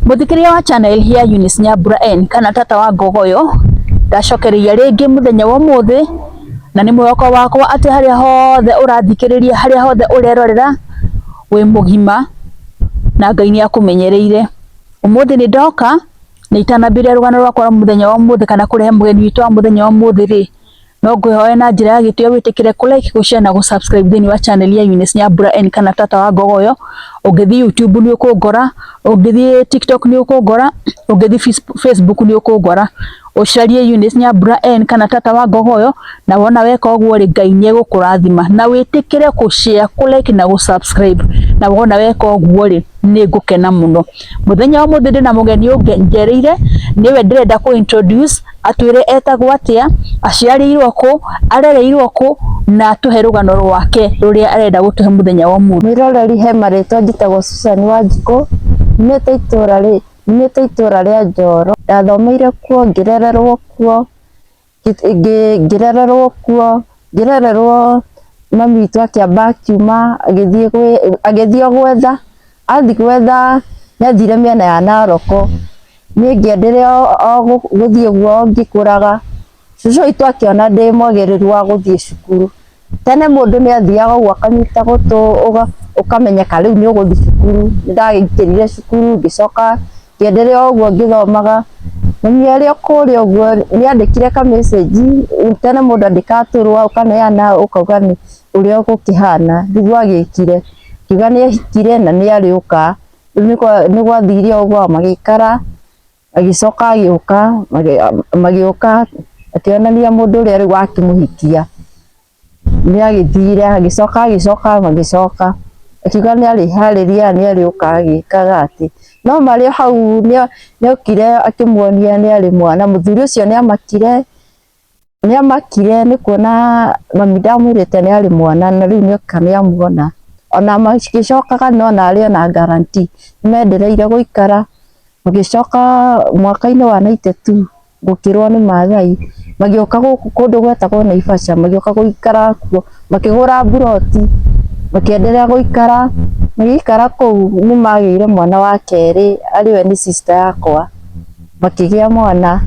Mũthikĩria wa channel ya Eunice Nyambura N kana tata wa Ngogoyo, ndacokereria rĩngĩ mũthenya wa ũmũthĩ, na nĩ mwĩhoko wakwa atĩ harĩa hothe ũrathikĩrĩria, harĩa hothe ũrerorera wĩ mũgima na Ngai nĩ akũmenyereire. Ũmũthĩ nĩ ndoka na itanambĩrĩria rũgano rwakwa rwa mũthenya wa ũmũthĩ kana kũrehe mũgeni witũ wa mũthenya wa ũmũthĩ rĩ, no ngwĩhoe na njĩra ya gĩtĩo wĩtĩkĩre kũ like, gũ share na gũ subscribe thĩinĩ wa channel ya Eunice Nyambura N kana tata wa Ngogoyo. Ũngĩthiĩ YouTube nĩ ũkũngora, ũngĩthiĩ TikTok nĩ ũkũngora, ũngĩthiĩ Facebook nĩ ũkũngora. Ũcarie Eunice Nyambura N kana tata wa Ngogoyo, na wona weka ũguo rĩ, Ngai nĩ egũkũrathima. Na wĩtĩkĩre kũ share, kũ like na gũ subscribe, na wona weka ũguo rĩ, nĩ ngũkena mũno. Mũthenya wa ũmũthĩ ndĩna mũgeni ũngĩ njereire, nĩwe ndĩrenda kũ introduce, atwĩre etagwo atĩa, aciarĩirwo kũ, arereirwo kũ, na atũhe rũgano rwake rũrĩa arenda gũtũhe mũthenya wa ũmũthĩ. Mwĩroreri, he marĩtwa, njĩtagwo Susan Wanjikũ, nyumĩte itũra rĩa Njoro. Ndathomeire kuo, ngĩrererwo kuo, ngĩrererwo kuo, ngĩrererwo. Mami witũ akĩamba akiuma agĩthiĩ agĩthiĩ gwetha, athiĩ gwetha nĩ athire mĩena ya Naroko. Niĩ ngĩenderea o gũthiĩ ũguo ngĩkũraga. Cũcũ witũ akĩona ndĩ mwagĩrĩru wa gũthiĩ cukuru. Tene mũndũ nĩ athiaga ũguo akanyita gũtũ, ũkamenyeka rĩu nĩ ũgũthiĩ cukuru. Nĩ ndagĩingĩrire cukuru, ngĩcoka ngĩenderea o ũguo ngĩthomaga. Mami arĩ o kũrĩa ũguo nĩ andĩkire ka message. Tene mũndũ andĩkaga tũrũa ũkaneana, ũkauga nĩ ũrĩa gũkĩhana. Nĩguo agĩkire, akiuga nĩ ehikire na nĩ arĩũka. Rĩu nĩ gwathire ũguo magĩikara, agĩcoka agĩũka, magĩũka akĩonania mũndũ ũrĩa rĩu wakĩmũhikia. Nĩ agĩthire, agĩcoka agĩcoka magĩcoka, akiuga nĩ arĩharĩria, nĩ arĩũka agĩkaga atĩ no marĩ o hau nĩ okire akĩmuonia nĩ arĩ mwana. Mũthuri ũcio nĩ amakire, nĩ amakire nĩ kuona mami ndamwĩrĩte nĩ arĩ mwana, na rĩu nĩoka nĩ amuona. Ona magĩcokaga no ona arĩ ona guarantee nĩ mendereire gũikara. Magĩcoka mwaka-inĩ wa 92 gũkĩrwo nĩ Maathai, magĩũka gũkũ kũndũ gwetagwo Naivasha, magĩũka gũikara kuo, makĩgũra mburoti, makĩenderea gũikara. Magĩikara kũu nĩ magĩire mwana wa kerĩ, arĩwe nĩ sister yakwa, makĩgĩa mwana.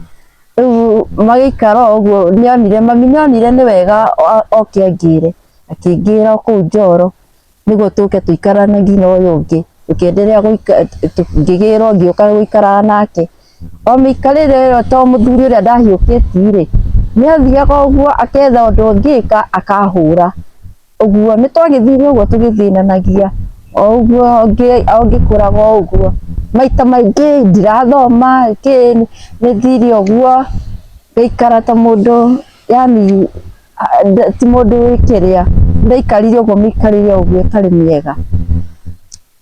Rĩu magĩikara o ũguo, nĩonire mami nĩonire nĩ wega oke angĩre, akĩngĩra o kũu Njoro nĩguo tũke tũikaranagie na ũyũ ũngĩ. Tũkĩenderea gũikara, ngĩgĩrwo ngĩũka gũikaraga nake. O mĩikarĩre ĩyo, to mũthuri ũrĩa ndahiũkĩtie rĩ, nĩ athiaga ũguo aketha ũndũ ũngĩka akahũra ũguo. Nĩ twagĩthire ũguo tũgĩthĩnanagia o ũguo o ngĩkũraga o ũguo. Maita maingĩ ndirathoma kĩ, nĩ thire ũguo ngaikara ta mũndũ, yani ti mũndũ wĩ kĩrĩa. Ndaikarire ũguo mĩikarĩre ũguo ĩtarĩ mĩega.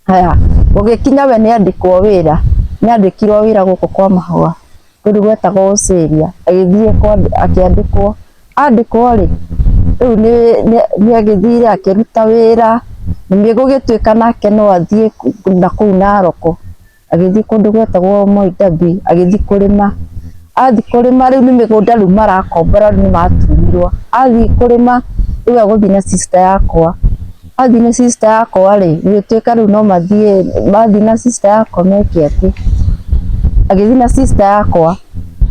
Haya, gũgĩkinya we nĩ andĩkwo wĩra, nĩ andĩkirwo wĩra gũkũ kwa Mahũa, kũndũ gwetagwo Ũcĩria, agĩthiĩ akĩandĩkwo. Andĩkwo rĩ, rĩu nĩ agĩthire akĩruta wĩra, nĩ gũgĩtuĩka nake no athiĩ nakũu Naroko, agĩthiĩ kũndũ gwetagwo Moi Dhabi, agĩthiĩ kũrĩma. Athiĩ kũrĩma, rĩu nĩ mĩgũnda rĩu marakombora, rĩu nĩ matunyirwo. Athiĩ kũrĩma rĩu egũthiĩ na sister yakwa. Athiĩ na sister yakwa rĩ, gũgĩtuĩka rĩu no mathiĩ, mathiĩ na sister yakwa meke atĩ, agĩthiĩ na sister yakwa,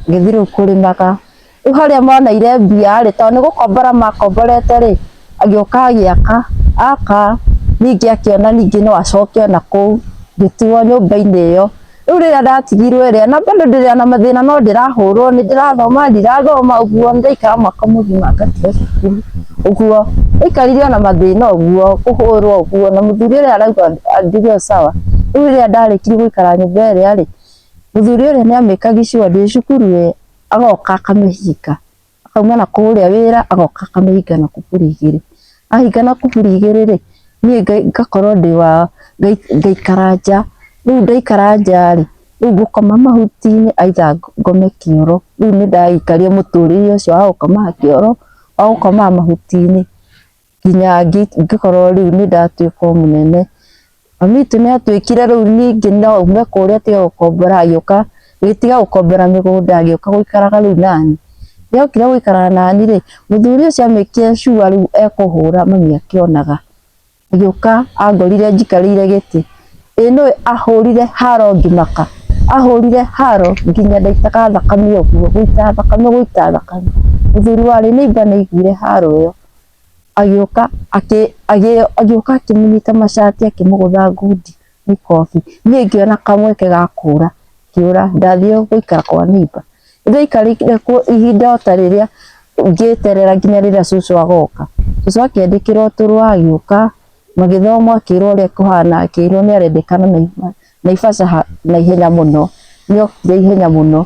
agĩthiĩ rĩu kũrĩmaga. Rĩu harĩa moneire mbia rĩ, tondũ nĩ gũkombora makomborete rĩ, agĩũka agĩaka, aka ningĩ akĩona ningĩ no acoke ona kũu, ngĩtigwo nyũmba-inĩ ĩyo. Rĩu rĩrĩa ndatigirwo ĩrĩa, na bado ndĩrĩ ona mathĩna, no ndĩrahũrwo, nĩ ndĩrathoma, ndirathoma ũguo, ndaikara mwaka mũgima ngatiga cukuru ũguo. Ndaikarire ona mathĩna ũguo, kũhũrwo ũguo, na mũthuri ũrĩa arauga njuge o sawa. Rĩu rĩrĩa ndarĩkirie gũikara nyũmba ĩrĩa rĩ, mũthuri ũrĩa nĩ amĩkaga sure ndĩ cukuru ĩ, agoka akamĩhinga, akauma na kũrĩa wĩra, agoka akamĩhinga na kuburi igĩrĩ. Ahinga na kuburi igĩrĩ rĩ, niĩ ngakorwo ndĩ wa ngaikara nja. Rĩu ndaikara nja rĩ, rĩu ngũkoma mahuti-inĩ, either ngome kĩoro. Rĩu nĩ ndaikarire mũtũrĩre ũcio wa gũkomaga kĩoro, wa gũkomaga mahuti-inĩ, nginya ngĩkorwo rĩu nĩ ndatuĩka o mũnene. Mami witũ nĩ atuĩkire rĩu ningĩ no aume kũrĩa atige gũkombora, agĩũka agĩtiga gũkombora mĩgũnda, agĩũka gũikaraga rĩu nani. Rĩrĩa okire gũikara nani rĩ, mũthuri ũcio amĩkire sure rĩu ekũhũra mami akĩonaga. Agĩũka angorire njikarĩire gĩtĩ. Ĩ nĩũĩ ahũrire haro ngĩmaka. Ahũrire haro nginya ndaitaga thakame ũguo, gũita thakame gũita thakame. Mũthuri warĩ neighbor nĩ aiguire haro ĩyo, agĩũka agĩũka akĩmũnyita macati akĩmũgũtha ngundi mĩkobi. Niĩ ngĩona kamweke ga kũra, ngĩũra, ndathiĩ gũikara kwa neighbor. Ndaikarire kuo ihinda o ta rĩrĩa ngĩeterera nginya rĩrĩa cũcũ agoka. Cũcũ akĩandĩkĩrwo tũrũa agĩũka, magĩthomwo akĩrwo ũrĩa kũhana, akĩrwo nĩ arendekana Naivasha na ihenya mũno, nĩ okire ihenya mũno,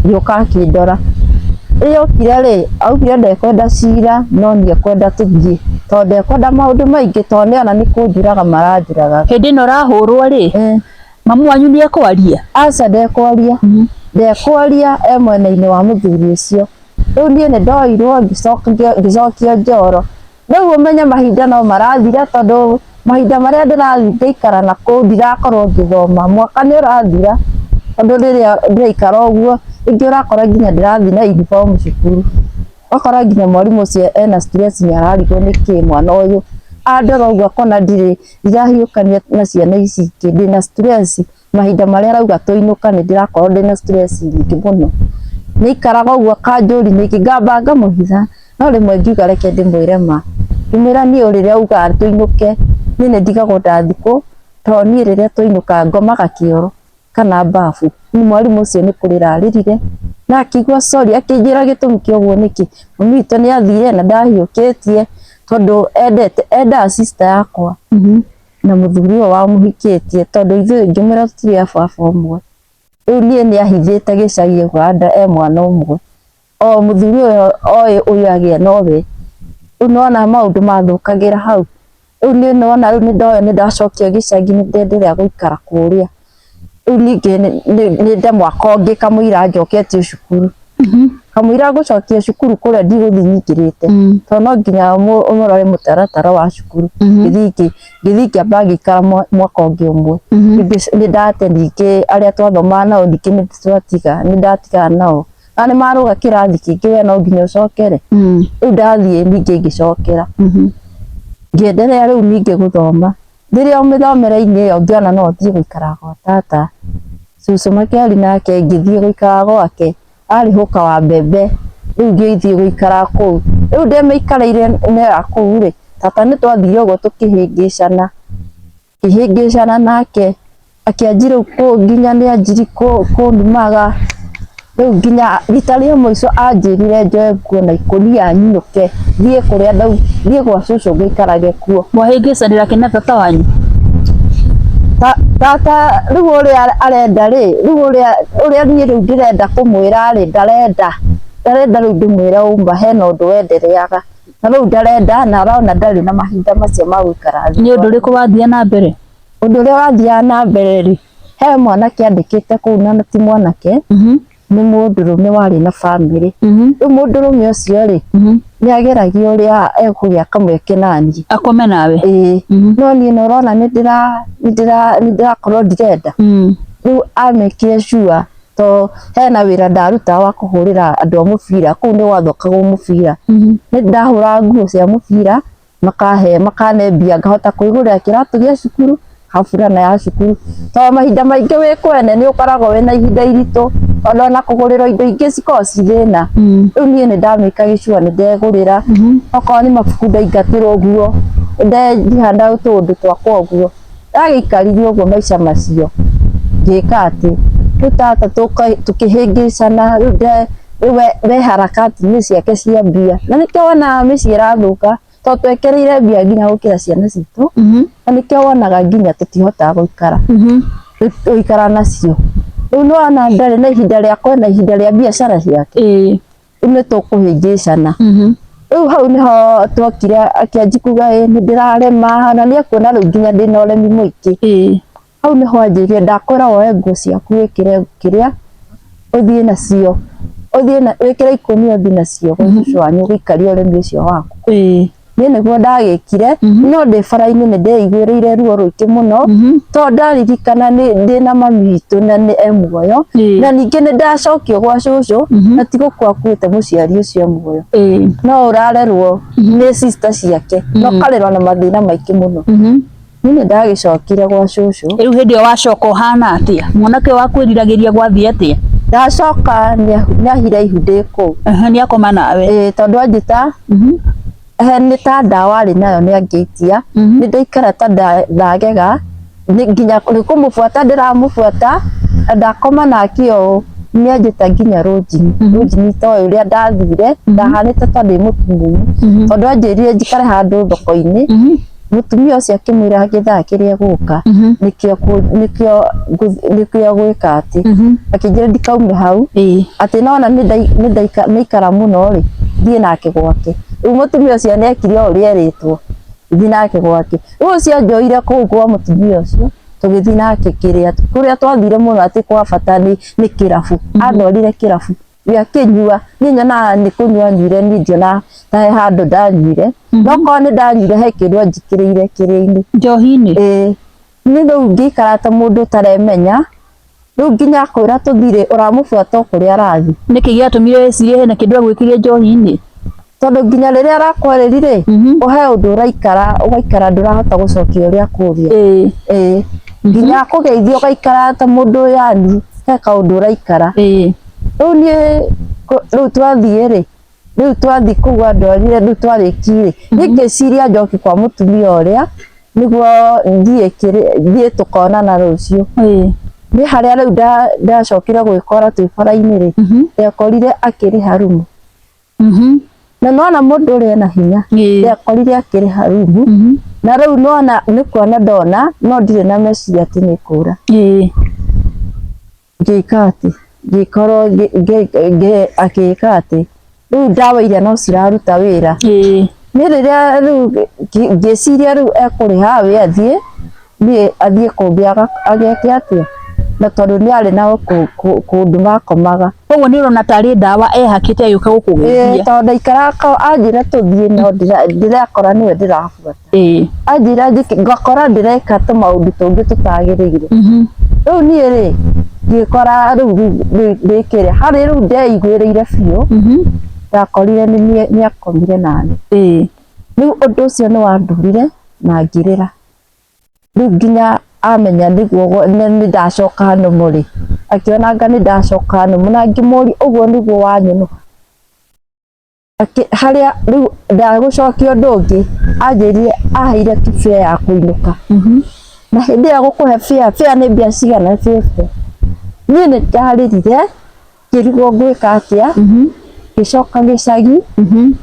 agĩũka akĩndora. Rĩrĩa okire rĩ, augire ndekwenda cira no nĩ ekwenda tũthiĩ, tondũ ndekwenda maũndũ maingĩ tondũ nĩ ona nĩ kũnjũraga maranjũragaga. Hĩndĩ ĩno ũrahũrwo rĩ, mamu wanyu nĩ ekwaria? Aca ndekwaria, ndekwaria e mwena-inĩ wa mũthuri ũcio. Rĩu niĩ nĩ ndoirwo ngĩcokio njoro. Rĩu ũmenye mahinda no marathira tondũ mahinda marĩa ndĩrathiĩ ngaikara na kũu ndirakorwo ngĩthoma, mwaka nĩ ũrathira tondũ rĩrĩa ndĩraikara ũguo, rĩngĩ ũrakora nginya ndĩrathiĩ na uniform cukuru, ũgakora nginya mwarimũ ũcio ena stress nĩ ararigwo nĩkĩ mwana ũyũ, andora ũguo akona ndirĩ ndirahiũkania na ciana ici ingĩ, ndĩna stress. Mahinda marĩa arauga tũinũka nĩ ndĩrakorwo ndĩna stress nyingĩ mũno. Nĩ aikaraga ũguo akanjũria nĩkĩ, ngamba ngamũhitha, no rĩmwe ngiuga reke ndĩmwĩre ma. Ngĩmwĩra niĩ rĩrĩa auga tũinũke, niĩ nĩ ndigagwo ndathiĩ kũ, tondũ niĩ rĩrĩa twainũka ngomaga kĩoro kana babu. Mwarimũ ũcio nĩ kũrĩra arĩrire na akĩigua sorry, akĩnjĩra gĩtũmi kĩa ũguo nĩkĩ, mami witũ nĩ athire na ndahiũkĩtie tondũ endete, endaga sister yakwa. Na mũthuri ũyũ wamũhikĩtie tondũ ithuĩ ngĩmwĩra tũtirĩ a baba ũmwe. Rĩu niĩ nĩ ahithĩte gĩcagi Uganda e mwana ũmwe. O mũthuri ũyũ oĩ ũyũ agĩa nowe. Rĩu nĩwona maũndũ mathũkagĩra hau. Rĩu niĩ nĩwona rĩu nĩndoywo nĩndacokio gĩcagi nĩndenderea gũikara kũrĩa. Rĩu ningĩ nĩ mwaka ũngĩ kamũira njoketio cukuru. Kamũira ngũcokia cukuru kũrĩa ndigũthiĩ nyingĩrĩte. Tondũ no nginya mũrore mũtaratara wa cukuru. Ngĩthiĩ ngĩamba ngĩikara mwaka ũngĩ ũmwe. Nĩ ndate ningĩ arĩa twathomaga nao ningĩ nĩ twatiga, nĩ ndatigana nao. Na nĩ marũga kĩrathi kĩngĩ we no nginya ũcokere. Rĩu ndathiĩ ningĩ ngĩcokera. Ngĩenderea rĩu ningĩ gũthoma. Rĩrĩa mĩthomere-inĩ ĩyo ngĩona no thiĩ gũikara gwa tata, cũcũ makĩaria nake ngĩthiĩ gũikara gwake, arĩ hũka wa mbembe, rĩu ngĩthiĩ gũikara kũu. Rĩu ndĩmĩikarĩire ya kũu rĩ, tata nĩ twathire ũguo tũkĩhĩngĩcana, ngĩhĩngĩcana nake, akĩanjia rĩu nginya nĩ anjirie kũnumaga, rĩu nginya rita rĩa mũico anjĩrire njoe nguo na ikũnia nyinũke thiĩ kũrĩa thiĩ gwa cũcũ ngaikarage kuo. Mwahĩngĩcanĩra kĩ na tata wanyu? Tata rĩu ũrĩa arenda rĩ, rĩu ũrĩa niĩ rĩu ndĩrenda kũmwĩra rĩ, ndarenda, ndarenda rĩu ndĩmwĩre ũma hena ũndũ wendereaga, na rĩu ndarenda na arona ndarĩ na mahinda macio ma gũikara thĩ. Nĩ ũndũ ũrĩkũ wathiaga na mbere? Ũndũ ũrĩa wathiaga na mbere rĩ, he mwanake andĩkĩte kũu na ti mwanake, nĩ mũndũrũme warĩ na bamĩrĩ. Rĩu mũndũrũme ũcio rĩ, nĩ ageragia ũrĩa ekũgĩa kamweke naniĩ. Akome nawe? Ĩĩ. No niĩ nĩ ũrona nĩ ndĩrakorwo ndirenda. Rĩu amĩkire sure to hena wĩra ndarutaga wa kũhũrĩra andũ a mũbira, kũu nĩ gwathakagwo mũbira. Nĩ ndahũraga nguo cia mũbira, makahe makane mbia ngahota kwĩgũrĩra kĩratũ gĩa cukuru, kaburana ya cukuru. Tondũ mahinda maingĩ wĩ kwene nĩ ũkoragwo wĩna ihinda iritũ, tondũ ona kũgũrĩrwo indo ingĩ cikoragwo ci thĩna. Rĩu niĩ nĩ ndamĩka sure nĩ ndegũrĩra, okorwo nĩ mabuku ndaingatĩra ũguo, ndendiha na tũũndũ twakwa ũguo. Ndagĩikarire ũguo maica macio, ngĩka atĩ, rĩu tata tũkĩhĩngĩcana, rĩu rĩu we harakati-inĩ ciake cia mbia, na nĩkĩo wonaga mĩciĩ ĩrathũka, tondũ twekĩrĩire mbia nginya gũkĩra ciana citũ, na nĩkĩo wonaga nginya tũtihotaga gũikara, gũikara nacio. Rĩu nĩ wona ndarĩ na ihinda rĩa kwenda ihinda rĩa biacara ciake, rĩu nĩ tũkũhĩngĩcana. Rĩu hau nĩho twokire akĩanjia kuga ĩ nĩ ndĩrarema, na nĩ ekuona rĩu nginya ndĩna ũremi mũingĩ. Hau nĩho anjĩrire ndakwĩra woe nguo ciaku wĩkĩre kĩrĩa ũthiĩ nacio, ũthiĩ na wĩkĩre ikũnia ũthiĩ nacio gwĩ cũcũ wanyu ũgĩikarie ũremi ũcio waku. Niĩ nĩguo ndagĩkire, no ndĩ bara-inĩ nĩ ndeiguĩrĩire ruo rũingĩ mũno, tondũ ndaririkana ndĩna mami witũ na nĩ e muoyo, na ningĩ nĩ ndacokio gwa cũcũ, na ti gũkua akuĩte mũciari ũcio e muoyo. No ũrarerwo nĩ sister ciake, na ũkarerwo na mathĩna maingĩ mũno. Niĩ nĩ ndagĩcokire gwa cũcũ. Rĩu hĩndĩ ĩyo wacoka ũhana atĩa? Mwanake ũyũ wakwĩriragĩria gwathiĩ atĩa? Ndacoka nĩahire ihu ndĩ kũu. Nĩ akoma nawe? Ĩĩ, tondũ anjĩta he nĩ ta ndawa arĩ nayo nĩ angĩitia. Nĩ ndaikara ta ndagega, nginya nĩ kũmũbuata ndĩramũbuata, na ndakoma nake ũũ, nĩ anjĩta nginya rũnjini. Rũnjini ta ũyũ ũrĩa ndathire, ndahanĩte ta ndĩ mũtumumu. Tondũ anjĩrire njikare handũ thoko-inĩ, Mũtumia ũcio akĩmwĩra gĩthaa kĩrĩa egũka nĩkĩo nĩkĩo nĩkĩo gwĩka atĩ akĩnjĩra ndikaume hau atĩ nona nĩikara mũno rĩ thiĩ nake gwake. Rĩu mũtumia ũcio nĩekire o ũrĩa erĩtwo thiĩ nake gwake. Rĩu ũcio anjoire kũu kwa mũtumia ũcio tũgĩthiĩ nake kĩrĩa kũrĩa twathire mũno atĩ kwa bata nĩ kĩrabu andwarire kĩrabu. Akĩnyua niĩ nyonaga nĩ kũnyua anyuire niĩ ndionaga ta he handũ ndanyuire no korwo nĩ ndanyuire he kĩndũ anjĩkĩrĩire kĩrĩa-inĩ Njohi-inĩ? Ĩĩ niĩ rĩu ngĩikara ta mũndũ ũtaremenya rĩu nginya akwĩra tũthiĩ rĩ ũramũbuata o kũrĩa arathiĩ. Nĩkĩ gĩatũmire wĩcirie hena kĩndũ agwĩkĩrire njohi-inĩ? Tondũ nginya rĩrĩa arakwarĩri rĩ he ũndũ ũraikara ũgaikara ndũrahota gũcokia ũrĩa akũria. Ĩĩ nginya akũgeithia ũgaikara ta mũndũ yani he kaũndũ ũraikara. Rĩu niĩ rĩu twathiĩ rĩ rĩu twathiĩ kũu andwarire rĩu twarĩki rĩ niĩ ngĩciria njoke kwa mũtumia ũrĩa nĩguo thiĩ thiĩ tũkonana rũciũ. Niĩ harĩa rĩu ndacokire gwĩkora twĩ bara-inĩ rĩ ndekorire akĩrĩha rumu. Na nona mũndũ ũrĩa ena hinya ndekorire akĩrĩha rumu na rĩu nona nĩ kuona ndona no ndirĩ na meciria atĩ nĩ kũra. Ngĩka atĩ ngĩkorwo akĩka atĩ rĩu ndawa iria no ciraruta wĩra. Niĩ rĩrĩa rĩu ngĩciria rĩu ekũrĩha we athiĩ niĩ athiĩ kũngĩ ageke atĩa na tondũ nĩ arĩ na kũndũ makomaga. Koguo nĩ ũrona tarĩ ndawa ehakĩte agĩũka gũkũgeithia? Ĩĩ tondũ ndaikaraga anjĩra tũthiĩ no ndĩrakora nĩwe ndĩrabuata. Anjĩra njĩke ngakora ndĩreka tũmaũndũ tũngĩ tũtagĩrĩire. Rĩu niĩ rĩ ngĩkora rĩu ndĩkĩrĩa harĩa rĩu ndeiguĩrĩire biũ ndakorire nĩ akomire naniĩ. Rĩu ũndũ ũcio nĩ wandurire na ngĩrĩra. Rĩu nginya amenya nĩguo nĩ ndacoka nũmũ rĩ, akĩona anga nĩ ndacoka nũmũ na ngĩmũria ũguo nĩguo wanyũnũha? Harĩa rĩu ndagũcokia ũndũ ũngĩ, anjĩrire aheire tu fare ya kũinũka. Na hĩndĩ ĩyo gũkũhe fare, fare nĩ mbia cigana? 50. Niĩ nĩ ndarĩrire ngĩrigwo ngwĩka atĩa ngĩcoka gĩcagi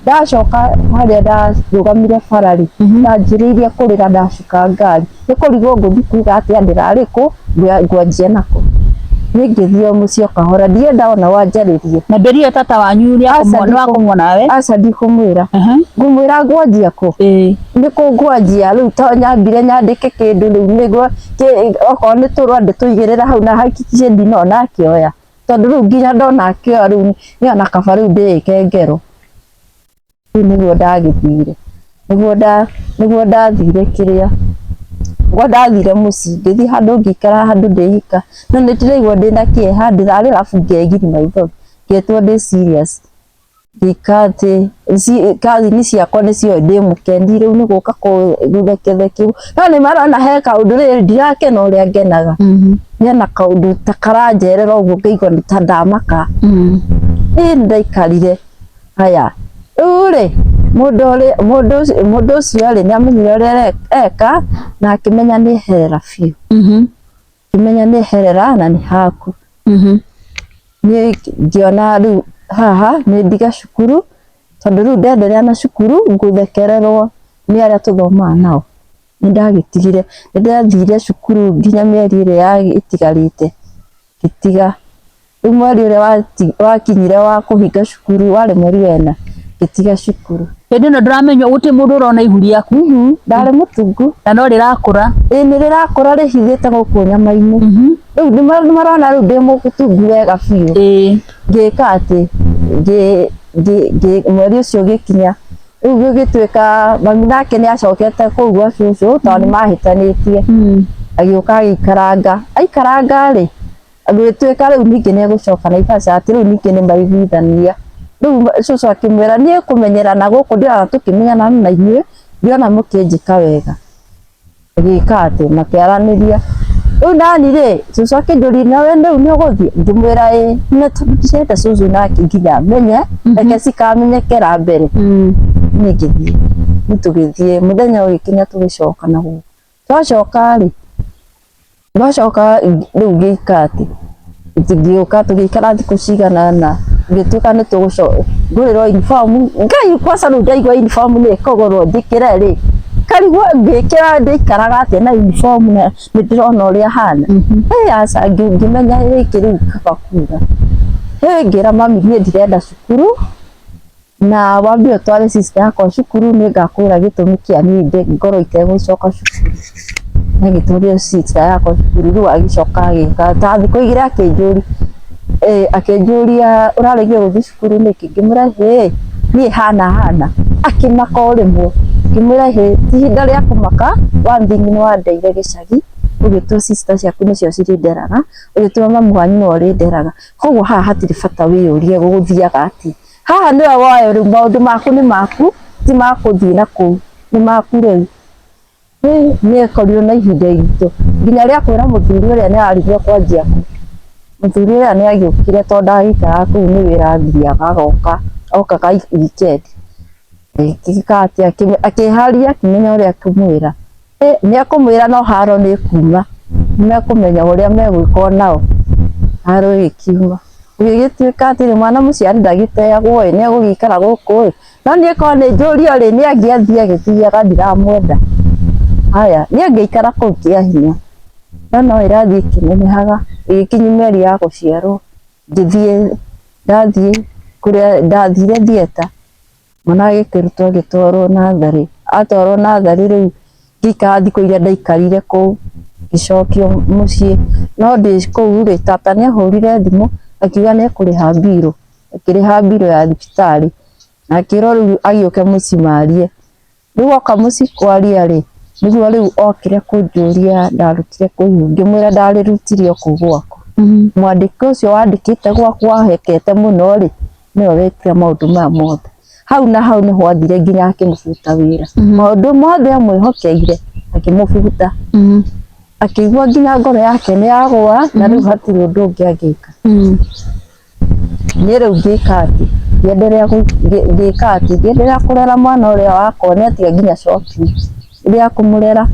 ndacoka harĩa ndarũgamire bara rĩ ndanjĩrĩirie kũrĩra ndacuka ngari nĩ kũrigwo ngũthiĩ kuga atĩa ndĩrarĩ kũ ngwanjia nakũ niĩ ngĩthiĩ o mũciĩ o kahora ndienda ona wanjarĩrie. Na ndwĩrire tata wanyu nĩ wakomwo nawe? Aca ndikũmwĩra. Ngũmwĩra ngwanjia kũ? Nĩ kũ ngwanjia rĩu to nyambire nyandĩke kĩndũ rĩu nĩguo okorwo nĩ tũrũa ndĩtũigĩrĩra hau na hakikishe ndinona akĩoya. Tondũ rĩu nginya ndona akĩoya rĩu nĩona kaba rĩu ndĩĩke ngero. Rĩu nĩguo ndagĩthire, nĩguo nda nĩguo ndathire kĩrĩa, nĩguo ndathire mũciĩ ngĩthiĩ handũ ngĩikara handũ ndĩ ika, no nĩ ndĩraigua ndĩna kĩeha ndĩrarĩra arabu ngegiria maithori, ngetwo ndĩ serious. Ngĩka atĩ cousin ciakwa nĩ cioĩ ndĩ mũkeni rĩu nĩ gũka gũthekithekio, no nĩ marona he kaũndũ rĩrĩ ndirakena ũrĩa ngenaga, hena kaũndũ ta karanjerera ũguo ngaigua ta ndamaka, ĩĩ nĩ ndaikarire, haya rĩu rĩ mũndũ ũrĩa mũndũ ũcio rĩ nĩ amenyire ũrĩa eka na akĩmenya nĩ eherera biũ. Ngĩmenya nĩ herera na nĩ haku. Niĩ ngĩona rĩu haha nĩ ndige cukuru, tondũ rĩu ndenderea na cukuru ngũthekererwo nĩ arĩa tũthomaga nao. Nĩ ndagĩtigire, nĩ ndathire cukuru nginya mĩeri ĩrĩa ĩtigarĩte ngĩtiga. Rĩu mweri ũrĩa wakinyire wa kũhinga cukuru warĩ mweri wena, ngĩtiga cukuru. Hĩndĩ ĩno ndũramenya gũtirĩ mũndũ ũrona ihu rĩaku. Ndarĩ mũtungu. Na no rĩrakũra. Ĩĩ nĩ rĩrakũra rĩhithĩte gũkũ nyama-inĩ. Rĩu nĩ marona rĩu ndĩ mũtungu wega biũ. Ngĩka atĩ, mweri ũcio ũgĩkinya, rĩu gũgĩtuĩka mami nake nĩ acokete kũu gwa cũcũ tondũ nĩ mahĩtanĩtie. Agĩũka agĩikaranga, aikaranga rĩ, Agĩtuĩka rĩu ningĩ nĩ egũcoka Naivasha atĩ rĩu ningĩ nĩ maiguithania. Rĩu cũcũ akĩmwĩra niĩ kũmenyerana gũkũ ndĩrona tũkĩmenyana na inyuĩ ndĩrona mũkĩnjĩka wega. Magĩka atĩ makĩaranĩria. Rĩu nani rĩ, cũcũ akĩnjũria nawe rĩu nĩ ũgũthiĩ? Ngĩmwĩra ĩĩ, na tondũ ndirenda cũcũ nake nginya amenye, reke cikamenyekera mbere. Niĩ ngĩthiĩ, niĩ tũgĩthiĩ, mũthenya ũgĩkinya tũgĩcoka na gũkũ. Twacoka rĩ, Ndacoka rĩu ngĩka atĩ, ngĩũka tũgĩikara thikũ cigana ũna, gũgĩtuĩka nĩ ngũrĩrwo uniform, Ngai kwanza rĩu ndaigua uniform nĩ ĩkũgũrwo njĩkĩre rĩ, ngarigwo ngĩkĩra ndĩikaraga atĩa na uniform na nĩ ndĩrona ũrĩa hana. Hĩ aca ngĩmenya gĩkĩ rĩu kaba kuga. Hĩ ngĩra mami niĩ ndirenda cukuru. Na wambe ũtware sister yakwa cukuru nĩngakwĩra gĩtũmi kĩa niĩ ngorwo itegũcoka cukuru. Nĩagĩtwarire sister yakwa cukuru rĩu agĩcoka agĩka ta thikũ igĩrĩ akĩnjũria akĩnjũria ũraregire gũthiĩ cukuru nĩkĩ? Ngĩmwĩra hĩ niĩ hana hana, akĩmaka o rĩmwe. Ngĩmwĩra hĩ ti ihinda rĩa kũmaka one thing nĩwandeire gĩcagi ũgĩtua sister ciaku nĩcio cirĩnderaga, ũgĩtua mamu wanyu nĩwe ũrĩnderaga, koguo haha hatirĩ bata wĩyũrie gũgũthiaga atĩa. Haha nĩwe woe rĩu maũndũ maku nĩ maku ti ma kũthiĩ na kũu nĩ maku rĩu. Nĩ ekorirwo na ihinda iritũ nginya rĩa kwĩra mũthuri ũrĩa nĩ ararigwo kwanjia kũ. Mũthuri ũrĩa nĩ agĩũkire tondũ ndagĩikaraga kũu nĩ wĩra athiaga agoka, okaga weekend. Agĩka atĩa akĩharia akĩmenya ũrĩa ekũmwĩra. Nĩ ekũmwĩra no haro nĩ ĩkuuma, nĩ mekũmenya ũrĩa megwĩka onao. Haro ĩgĩkiuma. Gũgĩgĩtuĩka atĩrĩ, mwana mũciare ndagĩteagwo ĩ, nĩ egũgĩikara gũkũ ĩ. No niĩ korwo nĩ njũrio rĩ, nĩ angĩathiĩ agĩthiaga ndiramwenda. Haya, niĩ ngĩikara kũu kĩa hinya. No no ĩrathiĩ ĩkĩnenehaga, ĩgĩkinyia mĩeri ya gũciarwo, ngĩthiĩ, ndathiĩ kũrĩa ndathire theatre. Mwana agĩkĩrutwo agĩtwarwo natharĩ, atwarwo natharĩ rĩu ngĩikara thikũ iria ndaikarire kũu, ngĩcokio mũciĩ, no ndĩ kũu rĩ, tata nĩ ahũrire thimũ akiuga nĩ ekũrĩha mbirũ, akĩrĩha mbirũ ya thibitarĩ, na akĩrwo rĩu agĩũke mũciĩ marie. Rĩu oka mũciĩ kwaria rĩ, nĩguo rĩu okire kũnjũria ndarutire kũ ihu, ngĩmwĩra ndarĩrutire o kũu gwaku. Mwandĩko ũcio wandĩkĩte gwaku wahekete mũno rĩ, nĩwe wekire maũndũ maya mothe. Hau na hau nĩho athire nginya akĩmũbuta wĩra. Maũndũ mothe amwĩhokeire akĩmũbuta. Akĩigua nginya ngoro yake nĩ yagũa na rĩu hatirĩ ũndũ ũngĩ angĩka. Niĩ rĩu ngĩka atĩ, ngĩenderea ngĩka atĩ, ngĩenderea kũrera mwana ũrĩa wakwa nĩ atiga nginya shopping rĩa kũmũrera.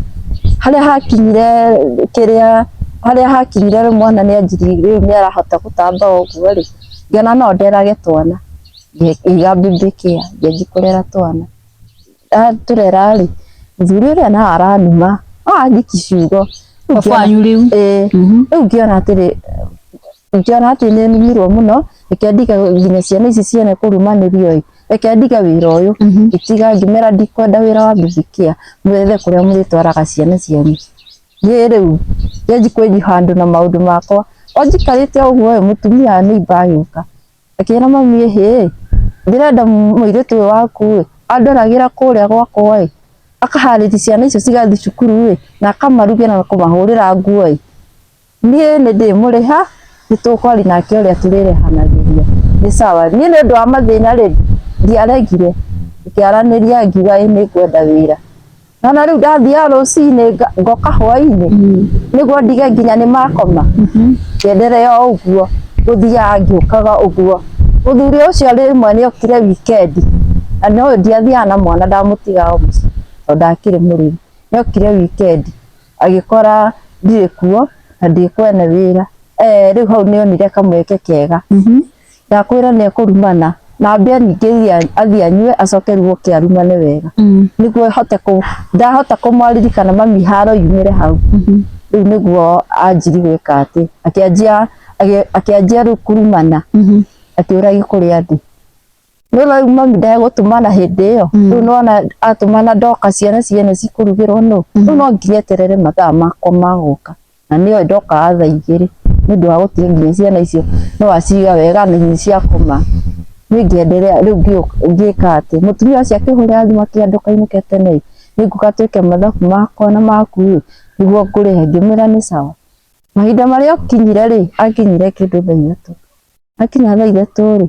Harĩa hakinyire kĩrĩa, harĩa hakinyire rĩu mwana nĩ anjirie rĩu nĩ arahota gũtamba ũguo rĩ, ngĩona no nderage twana, ngĩiga baby care ngĩanjia kũrera twana. Ndatũrera rĩ, mũthuri ũrĩa no aranuma, no anjikia ciugo. Baba wanyu rĩu? Ĩĩ, rĩu ngĩona atĩrĩ, ngĩona atĩ nĩ numirwo mũno, reke ndige nginya ciana ici ciene kũrumanĩrio ĩ, reke ndige wĩra ũyũ, ngĩtiga ngĩmera ndikwenda wĩra wa baby care, mwethe kũrĩa mũrĩtwaraga ciana cianyu. Niĩ rĩu ngĩanjia kwĩnyiha handũ na maũndũ makwa, o njikarĩte o ũguo ĩ, mũtumia wa neighbour agĩũka, akĩra mami ĩhĩ, ndĩrenda mũirĩtu ũyũ waku ĩ, andoragĩra kũrĩa gwakwa ĩ, akaharĩria ciana icio cigathiĩ cukuru ĩ, na akamarugĩra na kũmahũrĩra nguo ĩ. Niĩ nĩ ndĩmũrĩha, nĩ tũkwaria nake ũrĩa tũrĩrĩhanagĩria. Nĩ sawa. Niĩ nĩ ũndũ wa mathĩna rĩ, ndiaregire, tũkĩaranĩria ngiuga ĩĩ nĩ ngwenda wĩra. Nona rĩu ndathiaga rũcinĩ ngoka hwainĩ, nĩguo ndige nginya nĩ makoma, ngĩenderea o ũguo, gũthiaga ngĩũkaga ũguo. Mũthuri ũcio rĩmwe nĩ okire wikendi, na nĩ ũĩ ndiathiaga na mwana ndamũtigaga o mũciĩ tondũ ndakĩrĩ mũrĩu. Nĩ okire wikendi. Agĩkora ndirĩ kuo na ndĩ kwene wĩra. Eh, rĩu hau nĩ onire kamweke kega. Ndakwĩra nĩ ekũrumana na ambe anyingĩrie athiĩ anyue acoke rĩu oke arumane wega. Nĩguo hote kũ ndahota kũmwaririkana mami haro yumĩre hau. Rĩu nĩguo anjirie gwĩka atĩ akĩanjia akĩanjia rĩu kũrumana akĩũragia kũrĩa ndĩ. No rĩu mami ndegũtũmana hĩndĩ ĩyo rĩu nĩwona atũmana ndoka ciana ciene cikũrugĩrwo nũ rĩu no nginya eterere mathaa makwa ma gũka na nĩoĩ ndokaga thaa 2 nĩ ũndũ wa gũtiga nginya ciana icio no aciga wega na nĩ ciakoma. Niĩ ngĩenderea rĩu ngĩka atĩ mũtumia ũcio akĩhũrĩra thimũ akĩnjĩra ndũkainũke tene ĩ, nĩngũka twĩke mathabu makwa na maku ĩ, nĩguo ngũrĩhe, ngĩmwĩra nĩ sawa. Mahinda marĩa okinyire rĩ, akinyire kĩndũ thaa 3. Akinya thaa 3 rĩ,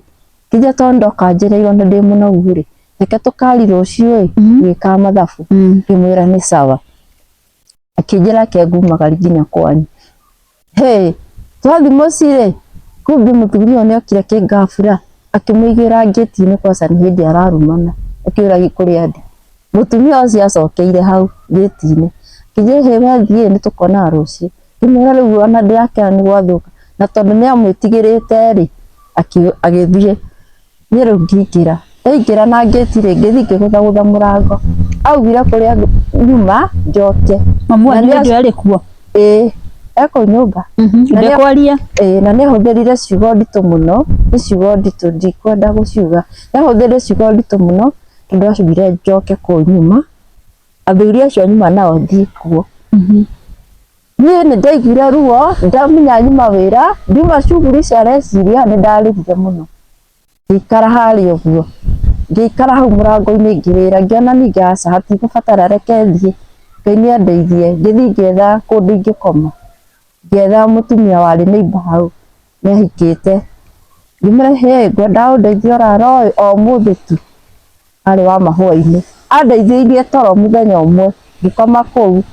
ngĩnjia tondũ ndoka njereirwo na ndĩ mũnogu rĩ, reke tũkari rũciũ ĩ, ngĩka mathabu, ngĩmwĩra nĩ sawa. Akĩnjĩra reke ngumagari nginya kwanyu. Hĩ, twathiĩ mũciĩ rĩ, kumbe mũthuri ũyũ nĩ okire kĩngabura akĩmũigĩra ngĩti-inĩ kwaca nĩ hĩndĩ ararumana akĩũragia kũrĩa ndĩ. Mũtumia ũcio acokeire hau ngĩti-inĩ, akĩnjĩra hĩ we thiĩ nĩ tũkonana rũciũ. Ngĩmwĩra rĩu ona ndĩrakena nĩ gwathũka, na tondũ nĩ amwĩtigĩrĩte rĩ, agĩthiĩ. Niĩ rĩu ngĩingĩra, ndaingĩra na ngĩti rĩ, ngĩthiĩ ngĩgũthagũtha mũrango, augire kũrĩa nyuma njoke. Mamu wanyu hĩndĩ ĩyo arĩ kuo? Ĩĩ, e kũu nyũmba. Ndekwaria? Ĩĩ, na nĩ ahũthĩrire ciugo nditũ mũno, nĩ ciugo nditũ ndikwenda gũciuga. Nĩ ahũthĩrire ciugo nditũ mũno tondũ augire njoke kũu nyuma, athuri acio nyuma nao thiĩ kuo. Niĩ nĩ ndaiguire ruo ndamenya nyuma wĩra, ndiuma shughuli cia reciria nĩ ndarĩrire mũno. Ngĩikara harĩa ũguo, ngĩikara hau mũrango-inĩ ngĩrĩra, ngĩona ningĩ aca hatigũbatara reke thiĩ, Ngai nĩ andeithie. Ngĩthiĩ ngĩetha kũndũ ingĩkoma, ngĩetha mũtumia warĩ neighbour hau, nĩ ahikĩte, ngĩmwĩra hĩ ngwendaga ũndeithie ũraro ĩ o ũmũthĩ tu. Arĩ wa mahũa-inĩ. Andeithĩirie toro mũthenya ũmwe, ngĩkoma kũu,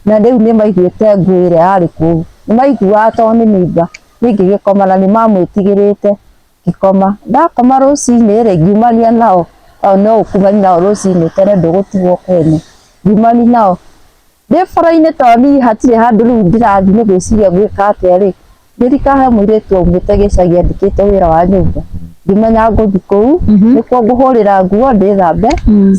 na rĩu nĩ maiguĩte ngũĩ ĩrĩa yarĩ kũu. Nĩ maiguaga tondũ nĩ neighbour, niĩ ngĩgĩkoma na nĩ mamwĩtigĩrĩte, ngĩkoma. Ndakoma rũcinĩ rĩ, ngiumania nao, tondũ no ũkumanie nao rũcinĩ tene ndũgũtigwo kwene. Ngiumania nao, ndĩ bara-inĩ tondũ niĩ hatirĩ handũ rĩu ndĩrathiĩ nĩ gwĩciria ngwĩka atĩa rĩ, ngĩrika he mũirĩtu waumĩte gĩcagi andĩkĩtwo wĩra wa nyũmba, ngĩmenya ngũthiĩ kũu, nĩkuo ngũhũrĩra nguo ndĩthambe,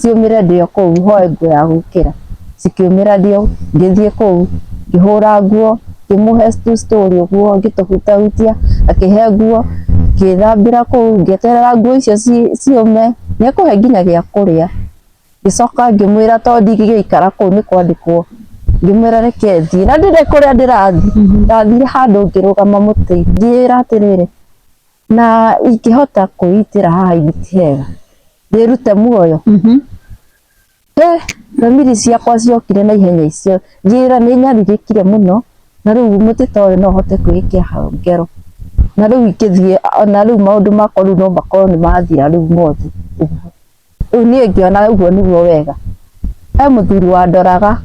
ciũmĩre ndĩ o kũu hoe nguo ya gwĩkĩra. Cikĩũmĩra ndĩ o, ngĩthiĩ kũu ngĩhũra nguo, ngĩmũhe tũ story ũguo ngĩtũhutahutia, akĩhe nguo, ngĩthambĩra kũu, ngĩeterera nguo icio ciũme, nĩ ekũhe nginya gĩa kũrĩa. Ngĩcoka ngĩmwĩra tondũ ndingĩgĩikara kũu nĩ kwandĩkwo, ngĩmwĩra reke thiĩ, na ndirĩ kũrĩa ndĩrathiĩ, ndathire handũ ngĩrũgama mũtĩ-inĩ, ngĩĩra atĩrĩrĩ, na ingĩhota kwĩitĩra haha ti hega, ndĩrute muoyo? Thamiri ciakwa ciokire na ihenya icio, ngĩĩra nĩ nyarirĩkire mũno, na rĩu mũtĩ ta ũyũ no hote kwĩĩkĩra hau ngero, na rĩu ingĩthiĩ, na rĩu maũndũ makwa rĩu no makorwo nĩ mathira rĩu mothe ũguo. Rĩu niĩ ngĩona ũguo nĩguo wega. He mũthuri wandoraga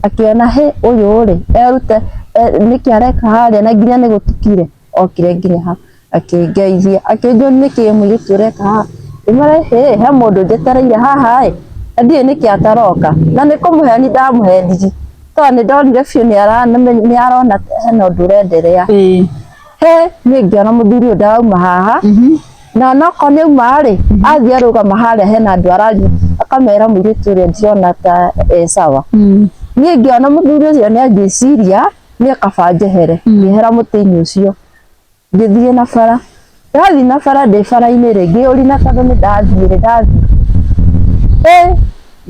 akĩona hĩ ũyũ rĩ erute nĩkĩ areka harĩa na nginya nĩ gũtukire, okire nginya ha akĩngeithia akĩnjũria nĩkĩ mũirĩtu ũreka haha, ngĩmwĩra hĩ he mũndũ njetereire haha ĩ na ndiũĩ nĩkĩ ataroka, na nĩ kũmũheni ndamũhenirie tondũ nĩ ndonire biũ nĩ arona hena ũndũ ũrenderea. He niĩ ngĩona mũthuri ũyũ ndarauma haha na onokorwo nĩ auma rĩ, athiĩ arũgama harĩa hena andũ araria akamera mũirĩtu ũrĩa ndirona ta e sawa. Niĩ ngĩona mũthuri ũcio nĩ anjĩciria niĩ kaba njehere, ngĩehera mũtĩ-inĩ ũcio ngĩthiĩ na bara. Ndathiĩ na bara ndĩ bara-inĩ rĩ, ngĩyũria na tondũ nĩ ndathiĩ rĩ, ndathiĩ ĩ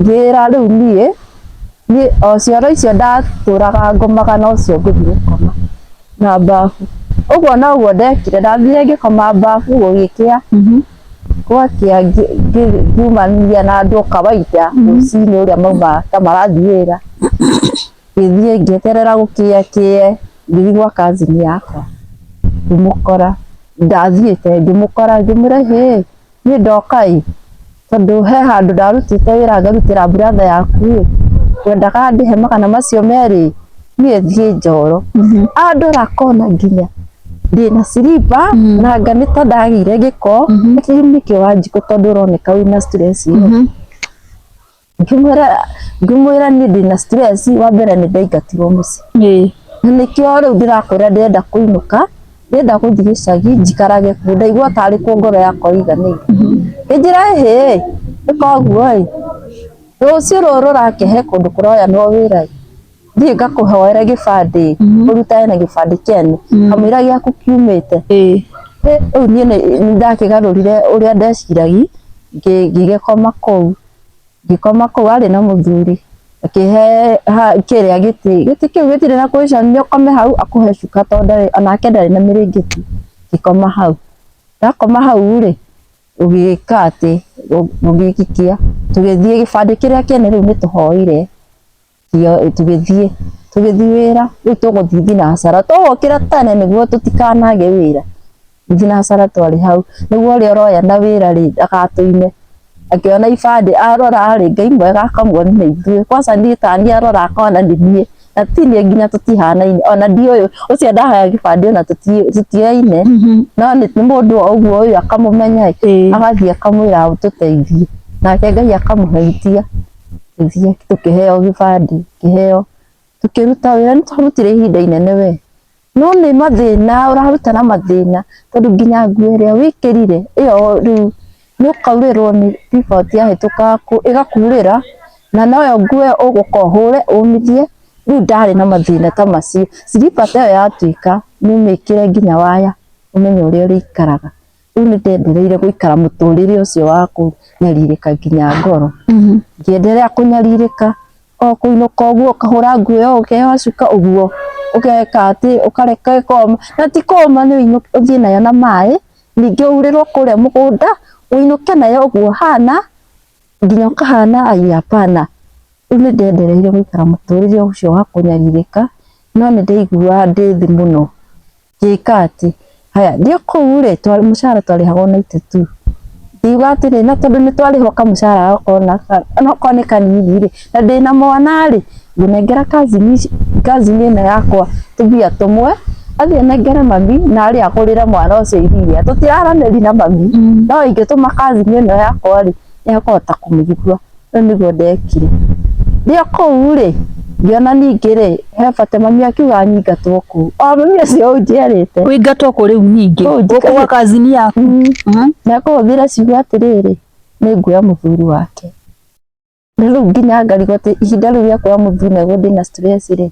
ngĩĩra rĩu niĩ, niĩ o cioro icio ndatũraga ngomaga nocio ngũthiĩ gũkoma. Na mbabu. Ũguo noguo ndekire, ndathire ngĩkoma mbabu gũgĩkĩa, gwakĩa ngiumania na andũ kawaida rũcinĩ ũrĩa mauma ta marathiĩ wĩra, ngĩthiĩ ngĩeterera gũkĩe kĩe, ngĩthiĩ gwa cousin yakwa, ngĩmũkora, ndathiĩte ngĩmũkora ngĩmwĩra hĩ, niĩ ndoka ĩ, tondũ he handũ ndarutĩte wĩra ngarutĩra brother yaku ĩ, ngwendaga andĩhe magana macio merĩ niĩ thiĩ njoro. Andora akona nginya ndĩna siliba na anga nĩ ta ndagĩire gĩko, akĩnjĩra nĩkĩ Wanjikũ tondũ ũroneka wĩna stress ĩyo. Ngĩmwĩra niĩ ndĩna stress, wa mbere nĩ ndaingatirwo mũciĩ. Na nĩkĩo rĩu ndĩrakwĩra ndĩrenda kũinũka, ndĩrenda gũthiĩ gĩcagi njikarage kuo, ndaigua tarĩ kuo ngoro yakwa ĩiganĩire. Akĩnjĩra ĩhĩ, ĩka ũguo ĩ, rũciũ rũrũ rũrakĩhe kũndũ kũroyanwo wĩra ĩ, thiĩ ngakũhoere gĩbandĩ, ũrutage na gĩbandĩ kĩene, kamũira gĩaku kiumĩte. Rĩu niĩ nĩ ndakĩgarũrire ũrĩa ndeciragia, ngĩgĩkoma kũu. Ngĩkoma kũu arĩ na mũthuri akĩhe kĩrĩa gĩtĩ, gĩtĩ kĩu gĩtirĩ na cushion nĩ ũkome hau akũhe cuka tondũ ndarĩ onake ndarĩ na mĩrĩngĩti, ngĩkoma hau. Ndakoma hau rĩ, gũgĩka atĩ, gũgĩkĩa, tũgĩthiĩ gĩbandĩ kĩrĩa kĩene rĩu nĩ tũhoire. Tũgĩthiĩ, tũgĩthiĩ wĩra, rĩu tũgũthiĩ thinacara, tũgũkĩra tene nĩguo tũtikanage wĩra, thinacara twarĩ hau, nĩguo ũrĩa ũroya na wĩra rĩ, ndagatũime, akĩona ibandĩ arora rĩ, Ngai mwega akamuonia nĩ ithuĩ, kwanza niĩ taniĩ arora akona nĩ niĩ, Na ti niĩ nginya tũtihanaine ona ndiũĩ ũcio ndahoya gĩbandĩ ona tũtioaine no nĩ mũndũ o ũguo ũyũ akamũmenya ĩ agathiĩ akamwĩra tũteithie nake Ngai akamũheitia tũthiĩ tũkĩheo gĩbandĩ kĩheo tũkĩruta wĩra nĩ twarutire ihinda inene we no nĩ mathĩna ũraruta na mathĩna tondũ nginya nguo ĩrĩa wĩkĩrire ĩyo rĩu nĩ ũkaurĩrwo nĩ riboti yahĩtũka ĩgakurĩra na noyo nguo ĩyo ũgũka ũhũre ũmithie rĩu ndarĩ na mathĩna ta macio silipa ta ĩyo yatuĩka nĩ ũmĩkĩre nginya waya ũmenye ũrĩa ũrĩikaraga rĩu nĩ ndendereire gũikara mũtũrĩre ũcio wa kũnyarirĩka nginya ngoro ngĩenderea kũnyarirĩka o kũinũka ũguo ũkahũra nguo ĩyo ũkeyoha cuka ũguo ũgeka atĩ ũkareka ĩkoma na ti kũma nĩ ũthiĩ nayo na maĩ ningĩ ũurĩrwo kũrĩa mũgũnda ũinũke nayo ũguo ũhana nginya ũkahana ai hapana rĩu nĩ ndendereire gũikara mũtũrĩre ũcio wa kũnyarirĩka no nĩ ndaiguaga ndĩ thĩ mũno ngĩka atĩ haya ndĩ kũu rĩ mũcara twarĩhagwo 92 ngiuga atĩrĩ na tondũ nĩ twarĩhwo kamũcara onokorwo nĩ kanini rĩ na ndĩna mwana rĩ ngũnengera cousin ĩno yakwa tũmbia tũmwe athiĩ anengere mami na arĩ agũrĩre mwana ũcio iria tũtiraranĩria na mami no ingĩtũma cousin ĩno yakwa rĩ nĩ ekũhota kũmĩigua rĩu nĩguo ndekire ndĩ o kũu rĩ ngĩona ningĩ rĩ he bata mami akiuga nyingatwo kũu o mami ũcio ũnjiarĩte Ũingatwo kũ rĩu ningĩ Kũu gũkũ gwa kazini yaku na ekũhũthĩra ciugo atĩrĩrĩ nĩ nguoya mũthuri wake na rĩu nginya ngarigwo atĩ ihinda rĩu rĩa kuoya mũthuri naguo ndĩna stress rĩ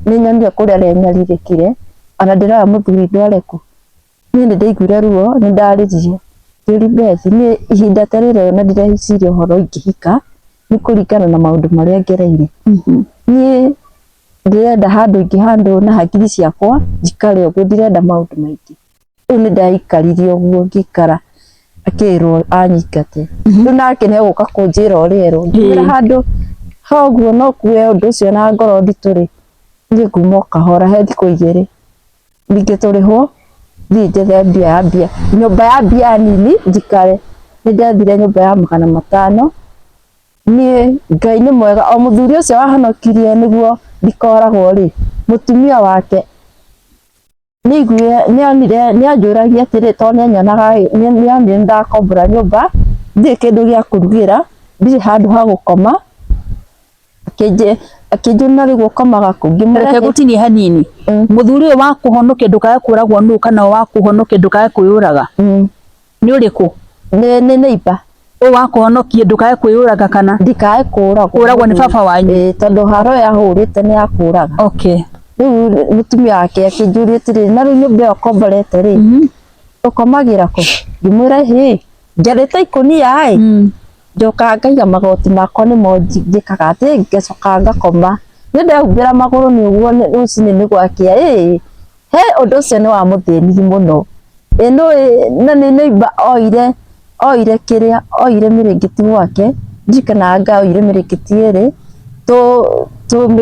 nĩ nyonire kũrĩa arenyarirĩkire ona ndĩroya mũthuri ndware kũ niĩ nĩ ndaiguire ruo nĩ ndarĩrire ngĩũria Beth niĩ ihinda ta rĩrĩ ona ndireciria ũhoro ingĩhika nĩ kũringana na maũndũ marĩa ngereire niĩ ndĩrenda handũ ingĩhandwo na hakiri ciakwa njikare ũguo ndirenda maũndũ maingĩ rĩu nĩ ndaikarire ũguo ngĩikara akĩrwo anyingate rĩu nake nĩ egũka kũnjĩra ũrĩa erwo ngĩmwĩra handũ ha ũguo no kue ũndũ ũcio na ngoro nditũ rĩ niĩ nguma o kahora he thikũ igĩrĩ ningĩ tũrĩhwo thiĩ njethe mbia ya mbia nyũmba ya mbia nini njikare nĩ ndethire nyũmba ya 500 niĩ Ngai nĩ mwega o mũthuri ũcio wahonokirie nĩguo ndikoragwo rĩ mũtumia wake nĩaiguire nĩonire nĩanjũragia atĩrĩ tondũ nĩanyonaga nĩonire nĩndakombora nyũmba ndirĩ kĩndũ gĩa kũrugĩra ndirĩ handũ ha gũkoma akĩnjũria na rĩu ũkomaga kũ ngĩmwĩra Reke ngũtinie hanini mũthuri ũyũ wa kũhonokia ndũkae kũragwo nũ kana wa kũhonokia ndũkae kwĩyũraga nĩ ũrĩkũ nĩ neighbor ũyũ wa kũhonokia ndũkae kwĩyũraga kana ndikae kũragwo kũragwo nĩ baba wanyu tondũ haro yahũrĩte nĩ ya kũraga okay rĩu mũtumia wake akĩnjũria atĩrĩrĩ na rĩu nyũmba ĩyo ũkomborete rĩ ũkomagĩra kũ ngĩmwĩra hĩ njarĩte ikũnia ĩ njokaga ngaiga magoti makwa nĩmo njĩkaga atĩ ngacoka ngakoma nĩ ndehumbĩra magũrũ nĩ ũguo rũcinĩ nĩ gwakĩa ĩ he ũndũ ũcio nĩ wamũthĩnirie mũno ĩ nũĩ na nĩ neighbor oire oire kĩrĩa oire mĩrĩngĩti gwake ndirikanaga anga oire mĩrĩngĩti ĩrĩ tũ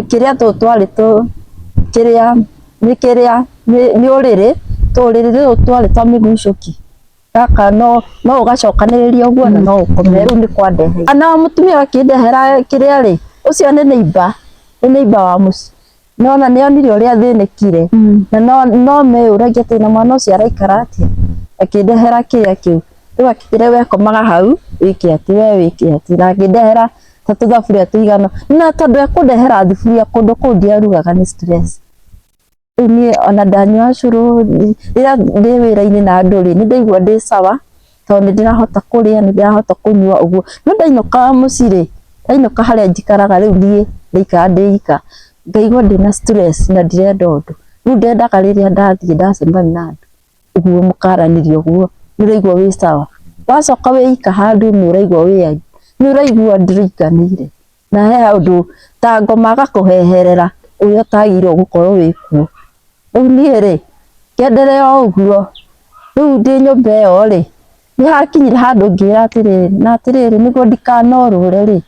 kĩrĩa tũ twarĩ tũ kĩrĩa nĩ kĩrĩa nĩ ũrĩrĩ tũrĩrĩ rũrũ twarĩ twa mĩgucũki gaka no no ũgacokanĩrĩria ũguo na no ũkome rĩu nĩ kwandeheire na mũtumia akĩndehera kĩrĩa rĩ ũcio nĩ neighbor nĩ neighbor wa mũciĩ nona nĩ onire ũrĩa thĩnĩkire na no no meyũragia atĩ na mwana ũcio araikara atĩa akĩndehera kĩrĩa kĩu rĩu akĩnjĩra we komaga hau wĩke atĩ we wĩke atĩ na akĩndehera ta tũthaburia tũigana na tondũ ekũndehera thuburia kũndũ kũu ndiarugaga nĩ stress rĩu niĩ ona ndanyua cũrũ rĩrĩa ndĩ wĩra-inĩ na andũ rĩ nĩ ndaigua ndĩ sawa tondũ nĩ ndĩrahota kũrĩa nĩ ndĩrahota kũnyua ũguo no ndainũka mũciĩ rĩ ndainũka harĩa njikaraga rĩu niĩ ndaikara ndĩ ika ngaigua ndĩna stress na ndirenda ũndũ rĩu ndendaga rĩrĩa ndathiĩ ndacemania na andũ ũguo mũkaranĩria ũguo nĩ ũraigua wĩ sawa wacoka wĩ ika handũ nĩ ũraigua wĩ nĩ ũraigua ndũiganĩire na he ũndũ ta ngoma agakũheherera ũrĩa ũtagĩrĩirwo gũkorwo wĩ kuo rĩu niĩ rĩ ngĩenderea o ũguo rĩu ndĩ nyũmba ĩyo rĩ nĩ hakinyire handũ ngĩra atĩrĩrĩ na atĩrĩrĩ nĩguo ndikanorũre rĩ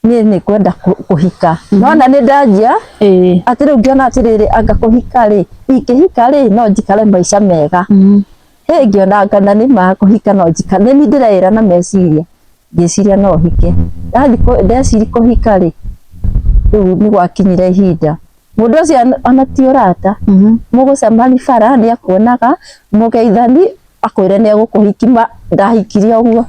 niĩ nĩ ngwenda kũhika nona nĩ ndanjia atĩ rĩu ngĩona atĩrĩrĩ anga kũhika rĩ ingĩhika rĩ no njikare maica mega hĩ ngĩona anga na nĩ ma kũhika no njikare nĩ niĩ ndĩreĩra na meciria ngĩciria no hike ndathiĩ ndeciria kũhika rĩ rĩu nĩ gwakinyire ihinda Mũndũ ũcio ona ti ũrata. Mũgũcemani bara nĩ akuonaga, mũgeithani akwĩre nĩ egũkũhiki ma ndahikire ũguo.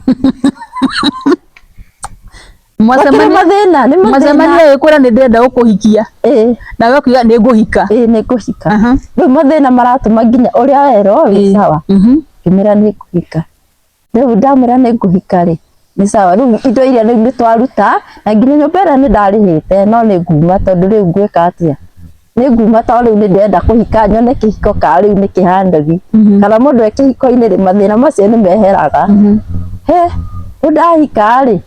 Makĩrĩ mathĩna, nĩ mathĩna. Mwacemania agĩkwĩra nĩ ndĩrenda gũkũhikia. Ĩĩ. Nawe ũkiuga nĩ ngũhika. Ĩĩ nĩ ngũhika. Rĩu mathĩna maratũma nginya ũrĩa werwo wĩ sawa. Ngĩmwĩra nĩ ngũhika. Rĩu ndamwĩra nĩ ngũhika rĩ, nĩ sawa. Rĩu indo iria rĩu nĩ twaruta na nginya nyũmba ĩrĩa nĩ ndarĩhĩte no nĩ nguma tondũ rĩu ngwĩka atĩa? Nĩ nguma tondũ rĩu nĩ ndĩrenda kũhika nyone kĩhiko kana rĩu nĩ kĩhanagi. Kana mũndũ e kĩhiko-inĩ rĩ, mathĩna macio nĩ meheraga. He, rĩu ndahika rĩ,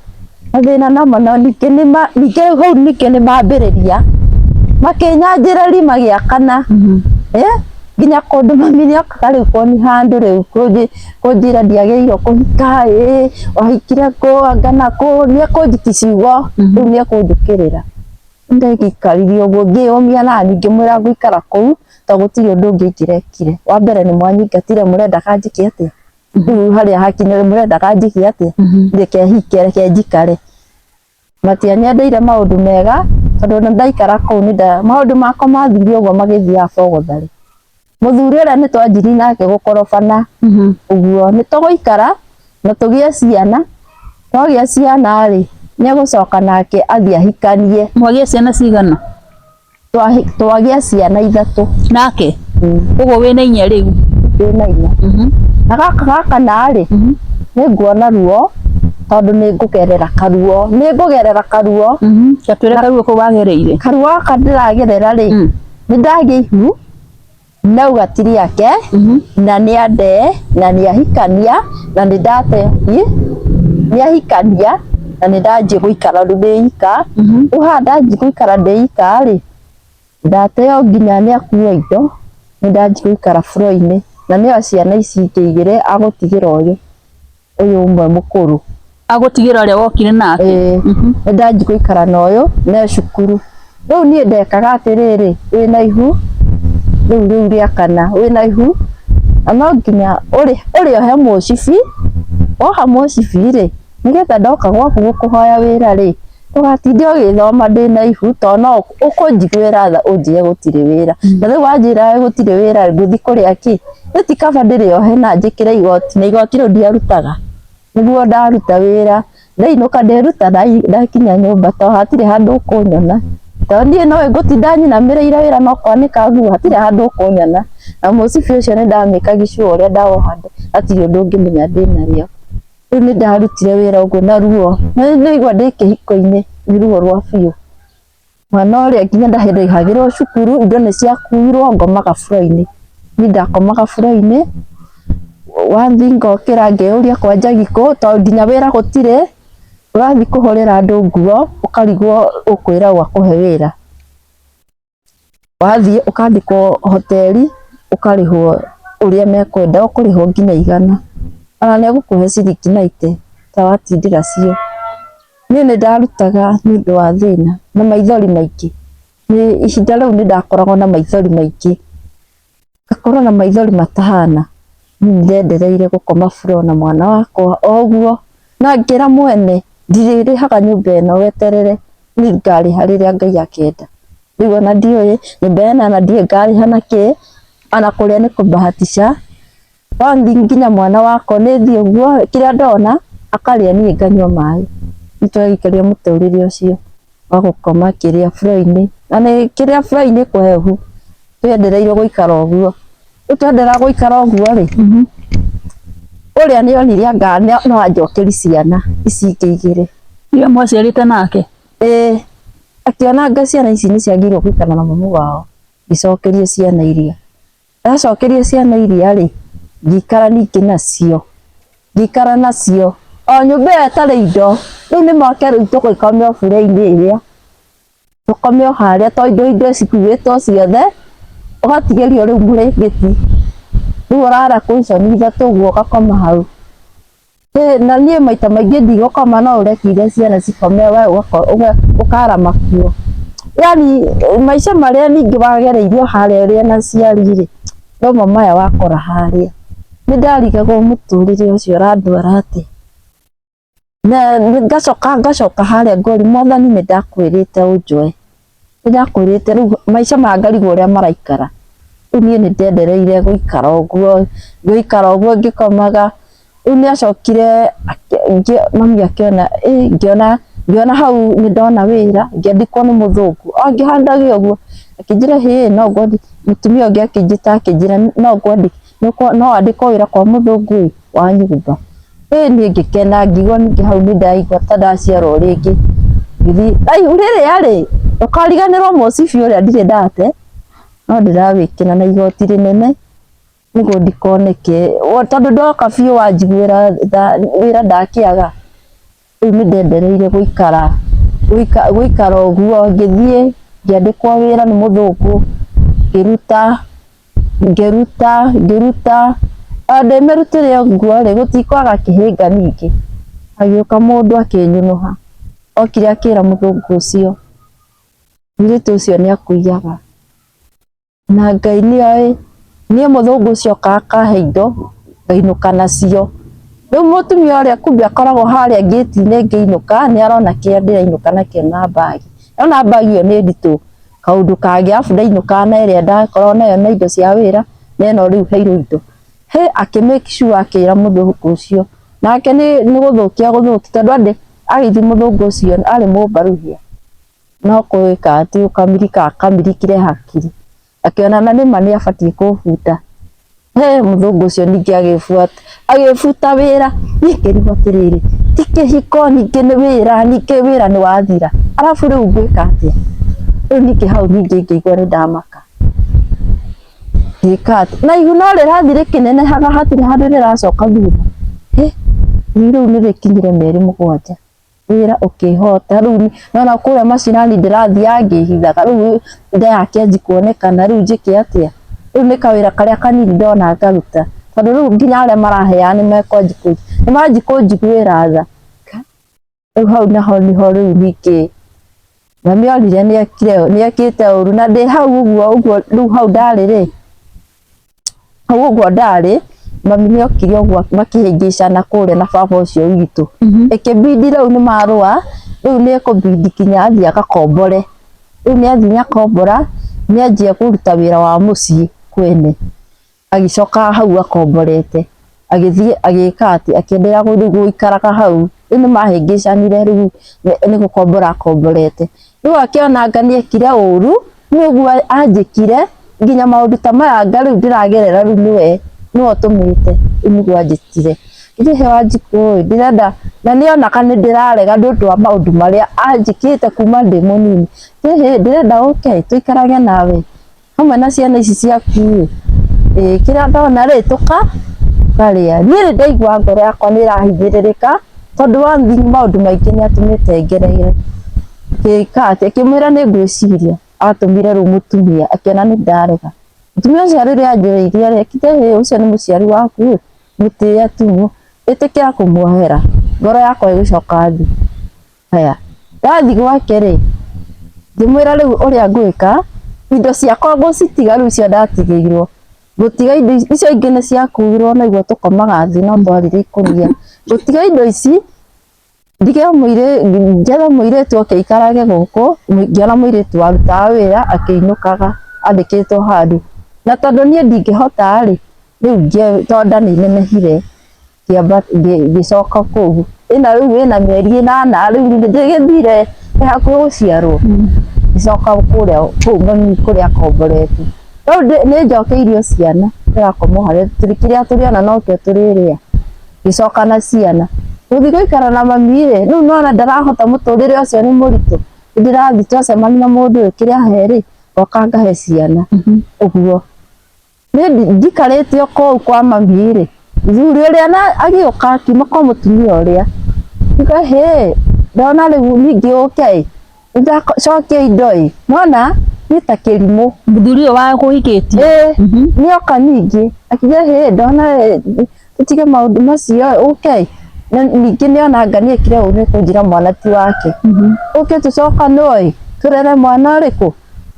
mathĩna namo no ningĩ nĩ ma ningĩ rĩu hau ningĩ nĩ mambĩrĩria makĩnyanjĩrĩria magĩakana. Nginya kũndũ mami nĩ okaga rĩu kũni handũ rĩu kũnjĩra ndiagĩrĩirwo kũhika ĩ, wahikire kũ anga na kũ, nĩ ekũnjikia ciugo, rĩu nĩ ekũnjũkĩrĩra. Nĩ ndaikarire ũguo ngĩyũmia naniĩ ngĩmwĩra ngũikara kũu tondũ gũtirĩ ũndũ ũngĩ ingĩrekire. Wa mbere nĩ mwanyingatire mũrendaga njĩke atĩa? Rĩu harĩa hakinya mũrendaga njĩke atĩa? Reke hike, reke njikare. Matianyendeire maũndũ mega tondũ ona ndaikara kũu nĩ maũndũ makwa mathire ũguo magĩthiaga bogotharĩ. Mũthuri ũrĩa nĩ twanjirie nake gũkorobana ũguo nĩ tũgũikara na tũgĩe ciana, twagĩa ciana rĩ, nĩ egũcoka nake athiĩ ahikanie. Mwagĩa ciana cigana? Twagĩa ciana ithatũ. Nake? Ũguo wĩna inya rĩu? Ndĩna inya. Na gaka gaka na-rĩ, nĩ nguona ruo tondũ nĩ ngũgerera karuo, nĩ ngũgerera karuo. Ta twĩre karuo kau wagereire. Karuo gaka ndĩragerera rĩ, nĩ ndagĩa ihu, ndauga ti rĩake, na nĩ andee, na nĩ ahikania, na nĩ ndate, nĩ ahikania, na nĩ ndanjia gũikara rĩu ndĩ ika. Rĩu haha ndanjia gũikara ndĩ ika rĩ, ndateo nginya nĩ akua indo, nĩ ndanjia gũikara floor -inĩ, na nĩoĩ ciana ici ingĩ igĩrĩ agũtigĩra ũyũ. Ũyũ ũmwe mũkũrũ. Agũtigĩra ũrĩa wokire nake. Ĩĩ, nĩ ndanji gũikara na ũyũ na cukuru. Rĩu niĩ ndekaga atĩrĩrĩ, wĩna ihu rĩu rĩu rĩa kana, wĩna ihu na no nginya ũrĩohe mũcibi, woha mũcibi rĩ, nĩgetha ndoka gwaku gũkũhoya wĩra rĩ, ndũgatinde ũgĩthoma ndĩna ihu tondũ no ũkũnjiguĩra tha ũnjĩre gũtirĩ wĩra. Na rĩu wanjĩra gũtirĩ wĩra ngũthiĩ kũrĩa kĩ? Rĩu ti kaba ndĩrĩohe na njĩkĩre igoti na igoti rĩu ndiarutaga. Nĩguo ndaruta wĩra, ndainũka nderuta ndakinya nyũmba tondũ hatirĩ handũ ũkũnyona. Tondũ niĩ no ngũtinda nyinamĩrĩire wĩra no kwanĩka nguo hatirĩ handũ ũkũnyona. Na mũcibi ũcio nĩ ndamĩkaga sure ũrĩa ndawoha hatirĩ ũndũ ũngĩmenya ndĩnarĩo. Rĩu nĩ ndarutire wĩra ũguo na ruo, na nĩ ndaigua ndĩ kĩhiko-inĩ nĩ ruo rwa biũ. Mwana ũrĩa nginya ndarĩhagĩrwo cukuru, indo nĩ ciakuirwo ngomaga floor -inĩ. Niĩ ndakomaga floor -inĩ, wathiĩ ngokĩra ngeyũria kwa Njagi kũ, tondũ nginya wĩra gũtirĩ, ũrathiĩ kũhũrĩra andũ nguo ũkarigwo ũkwĩra ũ akũhe wĩra. Wathiĩ ũkandĩkwo hoteri ũkarĩhwo ũrĩa mekwenda, ũkũrĩhwo nginya 100, ona nĩ egũkũhe ciringi 90 ta watindĩra cio. Niĩ nĩ ndarutaga nĩ ũndũ wa thĩna na maithori maingĩ, ihinda rĩu nĩ ndakoragwo na maithori maingĩ. Ngakorwo na maithori matahana, niĩ ndendereire gũkoma floor na mwana wakwa o ũguo, na ngĩra mwene ndirĩrĩhaga nyũmba ĩno weterere niĩ ngarĩha rĩrĩa Ngai akenda. Rĩu ona ndiũĩ nyũmba ĩno ona ndiũĩ ngarĩha na kĩ, ona kũrĩa nĩ kũbahatisha, nginya mwana wakwa nĩ thiĩ ũguo kĩrĩa ndona akarĩa niĩ nganyua maĩ. Nĩ twaikarire mũtũrĩre ũcio wa gũkoma kĩrĩa floor -inĩ, na nĩ kĩrĩa floor -inĩ kũhehu. Twendereire gũikara ũguo. Rĩu twenderera gũikara ũguo rĩ, ũrĩa nĩ onire anga no anjokerie ciana ici ingĩ igĩrĩ. Iria mwaciarĩte nake? Ĩĩ, akĩona anga ciana ici nĩ ciagĩrĩirwo gũikara na mami wao, ngĩcokerio ciana iria. Ndacokerio ciana iria rĩ, ngĩikara ningĩ nacio, ngĩikara nacio o nyũmba ĩyo ĩtarĩ indo, rĩu nĩ moke rĩu tũgĩkome o floor-inĩ ĩrĩa. Tũkome o harĩa tondũ indo indo cikuĩtwo ciothe, ũgatigĩrio rĩu mũrĩngĩti, rĩu ũrara cushion ithatũ ũguo ũgakoma hau. Na niĩ maita maingĩ ndigũkoma no ũrekire ciana cikome we ũkara makuo. Yaani maica marĩa ningĩ wagereirio harĩa ũrĩ na aciari rĩ, nomo maya wakora harĩa. Nĩ ndarigagwo mũtũrĩre ũcio ũrandwara atĩa. Na ngacoka ngacoka harĩa ngori mwathani nĩ ndakwĩrĩte ũnjoe. Nĩndakwĩrĩte rĩu maica maya ngarigwo ũrĩa maraikara. Rĩu niĩ nĩndendereire gũikara ũguo, ngĩikara ũguo ngĩkomaga. Rĩu nĩacokire mami akĩona ĩ ngĩona ngĩona hau nĩndona wĩra, ngĩandĩkwo nĩ mũthũngũ. O ngĩhandaga ũguo akĩnjĩra hĩ no ngwandĩke, mũtumia ũngĩ akĩnjĩta akĩnjĩra no ngwandĩke, no wandĩkwo wĩra kwa mũthũngũ ĩ wa nyũmba. Ĩ niĩ ngĩkena ngĩigua ningĩ hau nĩ ndaigua ta ndaciarwo rĩngĩ. Ngĩthiĩ na ihu rĩrĩa rĩ, ndũkariganĩrwo mũcibi ũrĩa ndirĩ ndate, no ndĩrawĩkĩra na igoti rĩnene nĩguo ndikoneke, tondũ ndoka biũ wanjiguĩra tha wĩra ndakĩaga. Rĩu nĩ ndendereire gũikara gũikara ũguo, ngĩthiĩ ngĩandĩkwo wĩra nĩ mũthũngũ, ngĩruta ngĩruta ngĩruta, o ndĩmĩrutĩre ũguo rĩ, gũtikwaga kĩhĩnga ningĩ, hagĩũka mũndũ akĩnyũnũha, okire akĩra mũthũngũ ũcio, mũirĩtu ũcio nĩ akũiyaga. Na Ngai nĩ oĩ, niĩ mũthũngũ ũcio oka akahe indo ngainũka nacio. Rĩu mũtumia ũrĩa kumbe akoragwo harĩa ngĩti-inĩ ngĩinũka nĩ arona kĩrĩa ndĩrainũka nakĩo na mbagi. Ona mbagi ĩyo nĩ nditũ kaũndũ kangĩ arabu ndainũkaga na ĩrĩa ndakoragwo nayo na indo cia wĩra na ĩno rĩu heirwo indo. Hĩ akĩ make sure akĩra mũthũngũ ũcio nake nĩ gũthũkia agũthũkia tondũ agĩthiĩ mũthũngũ ũcio arĩ mũmbaruhia. No gwĩka atĩ gũkamirika akamirikire hakiri, akĩona na nĩma nĩ abatiĩ kũbuta. He mũthũngũ ũcio ningĩ agĩbuta wĩra, niĩ ngĩrigwo atĩrĩrĩ, ti kĩhiko ningĩ nĩ wĩra, ningĩ wĩra nĩ wathira, arabu rĩu ngwĩka atĩa? Rĩu ningĩ hau ningĩ ngĩigua nĩ ndamaka. Ngĩka atĩa? Na ihu no rĩrathiĩ rĩkĩnenehaga hatirĩ handũ rĩracoka thutha. Hĩ, ihu rĩu nĩ rĩkinyire mĩeri 7. Wĩra ũkĩhota rĩu nona kũrĩa macinani ndĩrathiaga ngĩhithaga rĩu nda yakĩanjia kuonekana rĩu njĩke atĩa? Rĩu nĩ kawĩra karĩa kanini ndona ngaruta tondũ rĩu nginya arĩa maraheana nĩ mekwanjia nĩ manjia kũnjiguĩra tha. Rĩu hau naho nĩho rĩu ningĩ mami onire nĩekĩte ũru na ndĩ hau ũguo ũguo rĩu hau ndarĩ rĩ, hau ũguo ndarĩ mami nĩ okire ũguo makĩhĩngĩcana kũrĩa na baba ũcio witũ. Ĩkĩbidi rĩu nĩ marũa rĩu nĩ ekũbidi kinya athiĩ agakombore. Rĩu nĩ athiĩ akombora nĩ anjia kũruta wĩra wa mũciĩ kwene. Agĩcoka hau akomborete agĩthiĩ agĩka atĩ akĩenderea rĩu gũikaraga hau. Rĩu nĩ mahĩngĩcanire rĩu nĩ gũkombora akomborete. Rĩu akĩona anga nĩ ekire ũru nĩ ũguo anjĩkire nginya maũndũ ta maya anga rĩu ndĩragerera rĩu nĩwe nĩwe ũtũmĩte rĩu nĩguo anjĩtire. Ngĩhe Wanjikũ ĩ ndĩrenda na nĩ onaga nĩ ndĩrarega nĩ ũndũ wa maũndũ marĩa anjĩkĩte kuma ndĩ mũnini. Ĩhĩ ndĩrenda ũke tũikarage nawe hamwe na ciana ici ciaku ĩ, ĩĩ kĩrĩa ndona rĩ tũkarĩa. Niĩ nĩ ndaigua ngoro yakwa nĩ ĩrahinyĩrĩrĩka tondũ wa maũndũ maingĩ nĩ atũmĩte ngerere. Ngĩka atĩa, ngĩmwĩra nĩ ngwĩciria, atũmire rĩu mũtumia akĩona nĩ ndarega. Mũtumia ũcio rĩrĩa anjĩrĩire rĩ, akĩnjĩra hĩ ũcio nĩ mũciari waku ĩ, mũtĩe tu, ĩtĩkĩra kũmuohera, ngoro yakwa ĩgĩcoka thĩ. Haya, ndathiĩ gwake rĩ, ngĩmwĩra rĩu ũrĩa ngwĩka, indo ciakwa ngũcitiga rĩu icio ndatigĩirwo, ngũtiga indo icio ingĩ nĩ ciakuirwo na igua tũkomaga thĩ no twarire ikũnia, ngũtiga indo ici ndige njethe mũirĩtu oke aikarage gũkũ, ngĩona mũirĩtu warutaga wĩra akĩinũkaga andĩkĩtwo handũ, na tondũ niĩ ndingĩhota rĩ, rĩu tondũ nda nĩ inenehire ngĩcoka kũu, ĩna rĩu ĩna mĩeri 8 rĩu ndĩgĩthire ĩ hakuhĩ gũciarwo, ngĩcoka kũrĩa kũu mami kũrĩa akomborete. Rĩu nĩ njokeirio ciana tũrakoma o harĩa kĩrĩa tũrĩona nokĩo tũrĩrĩa, ngĩcoka na ciana. Gũthiĩ gũikara na mami rĩ, rĩu nĩwona ndarahota mũtũrĩre ũcio nĩ mũritũ, nĩndĩrathiĩ twacemania na mũndũ ũyũ kĩrĩa ahe rĩ, ngoka ngahe ciana, ũguo. Niĩ njikarĩte o kũu kwa mami rĩ, mũthuri ũrĩa agĩũka akiuma kwa mũtumia ũrĩa, ngiuga hĩ, ndona rĩu ningĩ ũke ĩ, nĩndacokia indo ĩ, nĩwona niĩ ta kĩrimũ. Mũthuri ũyũ wakũhikĩtie? Ĩĩ, nĩoka ningĩ, akiuga hĩ, ndona tũtige maũndũ macio ũke ĩ, na ningĩ nĩona anga nĩekire ũru nĩ kũnjĩra mwana ti wake, ũke tũcokanwo ĩ, tũrere mwana ũrĩkũ?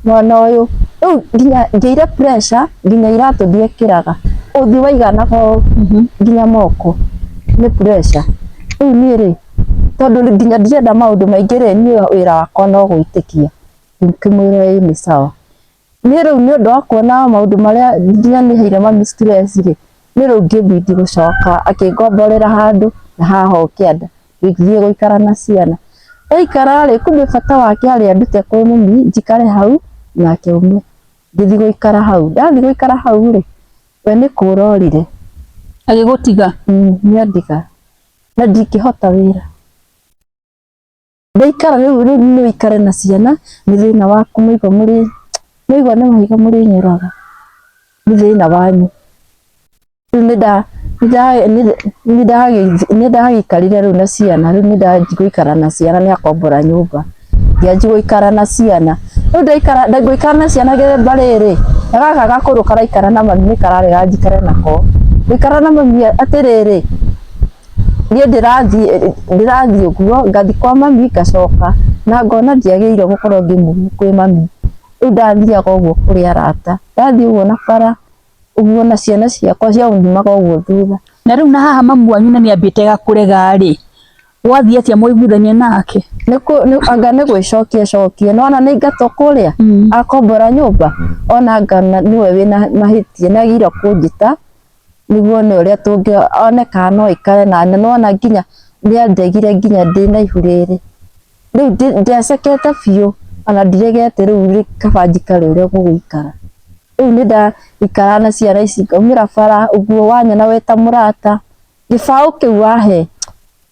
Mwana ũyũ. Rĩu nginya ngĩire pressure nginya iratũ ndiekĩraga, ũthiũ waiganaga ũũ nginya moko nĩ pressure. Rĩu niĩ rĩ, tondũ nginya ndirenda maũndũ maingĩ rĩ, niĩ wĩra wakwa no gwĩtĩkia. Ngĩkĩmwĩra ĩĩ nĩ sawa. Niĩ rĩu nĩ ũndũ wa kuona maũndũ marĩa nginya nĩ heire mami stress rĩ, niĩ rĩu ngĩbidi gũcoka akĩngomborera handũ na haha o kĩanda, ngĩthiĩ gũikara na ciana. Ndaikara rĩ, kumbe bata wake arĩ andute kwĩ mami njikare hau nake aume. Ngĩthiĩ gũikara hau, ndathiĩ gũikara hau rĩ, we nĩ kũra orire. Agĩgũtiga? Nĩ andiga na ndingĩhota wĩra. Ndaikara rĩu rĩu nĩ ũikare na ciana nĩ thĩna waku mũigua mũrĩ mũigua nĩ mahiga mũrĩnyũraga nĩ thĩna wanyu. Rĩu nĩ ndagĩikarire rĩu na ciana rĩu nĩ ndanjia gũikara na ciana nĩ akombora nyũmba ngĩanjia gũikara na ciana. Rĩu ndaikara ngũikara na ciana gĩthemba rĩrĩ na gaka gakũrũ karaikara na mami nĩ kararega njikare nako. Ngũikara na mami atĩrĩrĩ niĩ ndĩrathiĩ ndĩrathiĩ ũguo ngathiĩ kwa mami ngacoka na ngona ndiagĩrĩire gũkorwo ngĩ move kwĩ mami. Rĩu ndathiaga ũguo kũrĩ arata, ndathiĩ ũguo na bara ũguo na ciana ciakwa ciaumaga ũguo thutha. Na rĩu na haha mamu wanyu na nĩambĩte gakũrega rĩ, gwathiĩ atĩa mwaiguithania nake? Anga nĩ gwĩcokia acokia, nĩwona nĩ aingatwo kũrĩa akombora nyũmba, ona anga nĩwe wĩna mahĩtia nĩ agĩrĩire kũnjĩta nĩguo one ũrĩa tũngĩ one kana no aikare naniĩ, nĩwona nginya nĩ andegire nginya ndĩna ihu rĩrĩ. Rĩu ndecekete biũ ona ndiregete rĩu kaba njikare ũrĩa ngũgĩikara. Rĩu nĩ ndaikara na ciana ici ngaumĩra bara ũguo wanyona wĩ ta mũrata, gĩbaũ kĩu wahe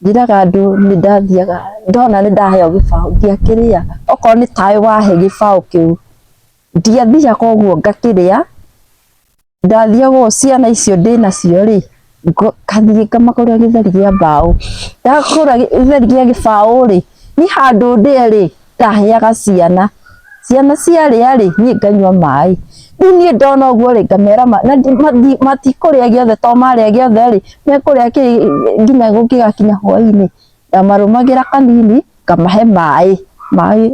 njĩraga andũ nĩ ndathiaga ndona nĩ ndaheo gĩbaũ ndiakĩrĩaga, okorwo nĩ taĩ wahe gĩbaũ kĩu ndiathiaga ũguo ngakĩrĩa. Ndathiaga ũũ ciana icio ndĩnacio rĩ, ngathiĩ ngamagũrĩra gĩtheri kĩa mbaũ, ndagũra gĩtheri gĩa gĩbaũ rĩ, niĩ handũ ndĩe rĩ, ndaheaga ciana, ciana ciarĩa rĩ, niĩ nganyua maĩ, rĩu niĩ ndona ũguo rĩ, ngamera na matikũrĩa gĩothe to marĩa gĩothe rĩ, mekũrĩa kĩ nginya gũgĩgakinya hwainĩ, ndamarũmagĩra kanini ngamahe maĩ, maĩ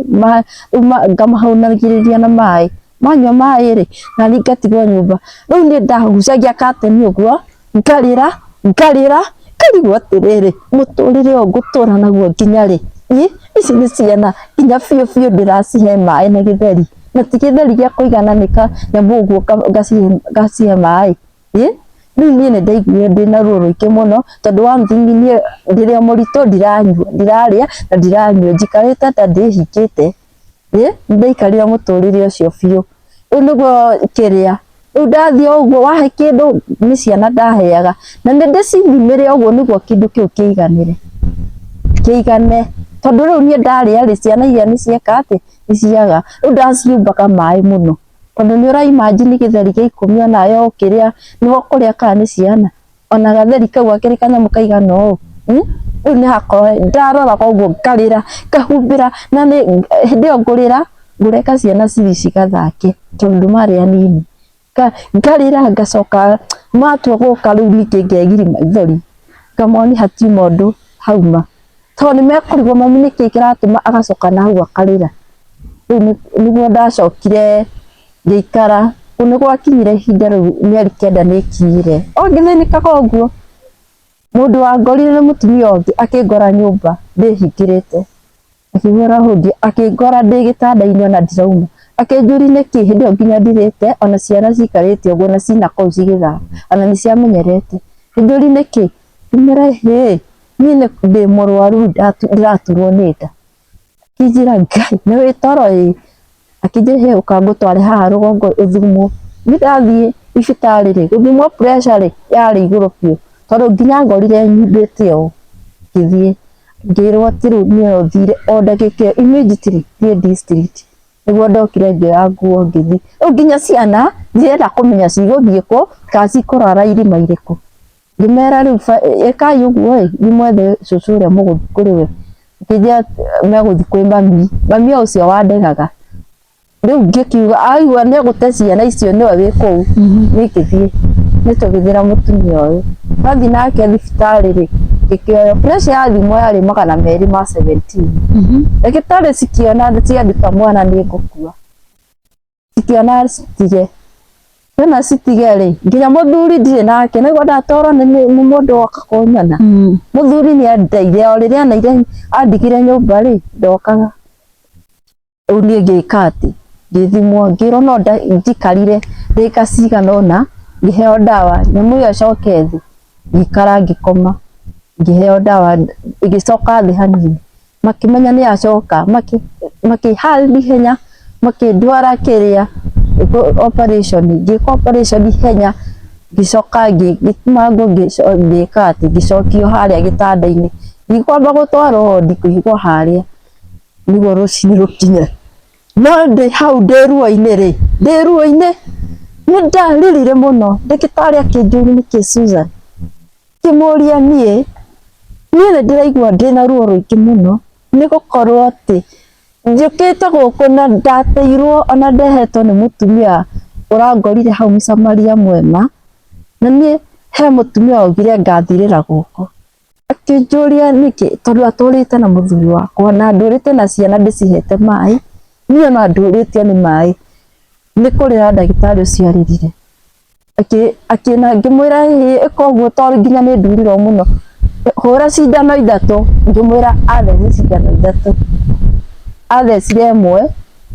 ngamahũnagĩrĩria na maĩ, manyua maĩ rĩ, naniĩ ngatigwo nyũmba, rĩu niĩ ndagucagia kateni ũguo, ngarĩra, ngarĩra, ngarigwo atĩrĩrĩ, mũtũrĩre ũyũ ngũtũra naguo nginya rĩ, ĩ ici nĩ ciana nginya biũ biũ ndĩracihe maĩ na gĩtheri, na ti gĩtheri gĩa kũigana nĩ kanyamũ ũguo ngacihe maĩ. Ĩ rĩu niĩ nĩ ndaiguire ndĩna ruo rũingĩ mũno tondũ one thing niĩ ndĩrĩ o mũritũ ndiranyua, ndirarĩa na ndiranyua, njikarĩte ta ndĩhingĩte. Ĩ nĩ ndaikarire mũtũrĩre ũcio biũ. Rĩu nĩguo kĩrĩa, rĩu ndathiĩ o ũguo wahe kĩndũ nĩ ciana ndaheaga na nĩ ndĩcithimĩre ũguo nĩguo kĩndũ kĩu kĩiganĩre, kĩigane. Tondũ rĩu niĩ ndarĩa rĩ, ciana iria nĩ cieka atĩ, nĩ ciaga. Rĩu ndaciumbaga maĩ mũno. Tondũ nĩ ũra imagine gĩtheri gĩa ikũmi onawe ũkĩrĩa nĩwe ũkũrĩa kana nĩ ciana, ona gatheri kau gakĩrĩ kanyamũ kaigana ũũ, rĩu nĩ hakorwo ndaroraga ũguo ngarĩra ngahumbĩra na nĩ hĩndĩ ĩyo ngũrĩra ngũreka ciana cithiĩ cigathake tondũ marĩ anini, ngarĩra ngacoka matua gũka rĩu ningĩ ngegiria maithori ngamonia hatiuma ũndũ hauma. Tondũ nĩ mekũrigwo mami nĩkĩ kĩratũma agacoka na hau akarĩra. Rĩu nĩguo ndacokire ngĩikara, kũu nĩ gwakinyire ihinda rĩu mĩeri kenda nĩ ĩkinyire, o ngĩthĩnĩkaga ũguo, mũndũ wangorire nĩ mũtumia ũngĩ akĩngora nyũmba ndĩhingĩrĩte, akĩhũra hũndi akĩngora ndĩ gĩtanda-inĩ ona ndirauma, akĩnjũria nĩkĩ hĩndĩ ĩyo nginya ndirĩte ona ciana cikarĩte ũguo na cina kũu cigĩthaka ona nĩ ciamenyerete, akĩnjũria nĩkĩ, ngĩmwĩra hĩ niĩ ndĩ mũrwaru ndĩraturwo nĩ nda. Akĩnjĩra Ngai nĩ wĩ toro ĩ, akĩnjĩra hĩ ũka ngũtware haha rũgongo ũthimwo. Niĩ ndathiĩ thibitarĩ rĩ, gũthimwo pressure rĩ, yarĩ igũrũ biũ tondũ nginya ngorire nyumbĩte ũũ, ngĩthiĩ ngĩrwo atĩ rĩu niĩ no thire o ndagĩka ĩyo immediately thiĩ district. Nĩguo ndokire ngĩoya nguo ngĩthiĩ. Rĩu nginya ciana ndirenda kũmenya cigũthiĩ kũ kana cikũrara irima irĩkũ. Ngĩmera rĩu ĩkai ũguo ĩ, thiĩ mwethe cũcũ ũrĩa mũgũthiĩ kũrĩ we. Ngĩthiĩ megũthiĩ kwĩ mami, mami o ũcio wandegaga. Rĩu ngĩkiuga aigua nĩ egũte ciana icio nĩwe wĩ kũu, niĩ ngĩthiĩ. Nĩ tũgĩthiĩ na mũtumia ũyũ. Twathiĩ nake thibitarĩ rĩ, ngĩkĩoywo pressure yathimwo yarĩ 217. Ndagĩtarĩ cikĩona cianduta mwana nĩ ngũkua. Cikiona citige ciona citige rĩ nginya mũthuri ndirĩ nake nĩguo ndatwarwo nĩ mũndũ woka kũnyona. Mũthuri nĩ andeire o rĩrĩa aneire andigire nyũmba rĩ ndokaga. Rĩu niĩ ngĩka atĩ ngĩthimwo ngĩrwo no njikarire ndagĩka cigana ũna ngĩheo ndawa nyamũ ĩyo ĩcoke thĩ, ngĩikara ngĩkoma ngĩheo ndawa ĩgĩcoka thĩ hanini, makĩmenya nĩ yacoka makĩhal ihenya makĩndwara kĩrĩa operation, ngĩkwo operation ihenya ngĩcoka ngĩtumangwo ngĩka atĩ ngĩcokio harĩa gĩtanda-inĩ, ndikwamba gũtwarwo wondi kũigwo harĩa. Nĩguo rũcinĩ rũkinye. No ndĩ hau ndĩ ruo-inĩ rĩ, ndĩ ruo-inĩ nĩ ndarĩrire mũno, ndagĩtarĩ akĩnjũria nĩkĩ Susan, ngĩmũria niĩ, niĩ nĩ ndĩraigua ndĩna ruo rũingĩ mũno nĩ gũkorwo atĩ njũkĩte gũkũ na ndateirwo ona ndehetwo nĩ mũtumia ũrangorire hau mũcamaria mwema, na niĩ he mũtumia waugire ngathirĩra gũkũ. Akĩnjũria nĩkĩ tondũ atũrĩte na mũthuri wakwa na ndũrĩte na ciana ndĩcihete maĩ, niĩ ona ndũrĩtio nĩ maĩ. Nĩ kũrĩra ndagĩtarĩ ũcio arĩrire. Ngĩmwĩra ĩĩ ĩka ũguo tondũ nginya nĩ ndurirwo mũno. Hũra cindano ithatũ, ngĩmwĩra athece cindano ithatũ. Athecire ĩmwe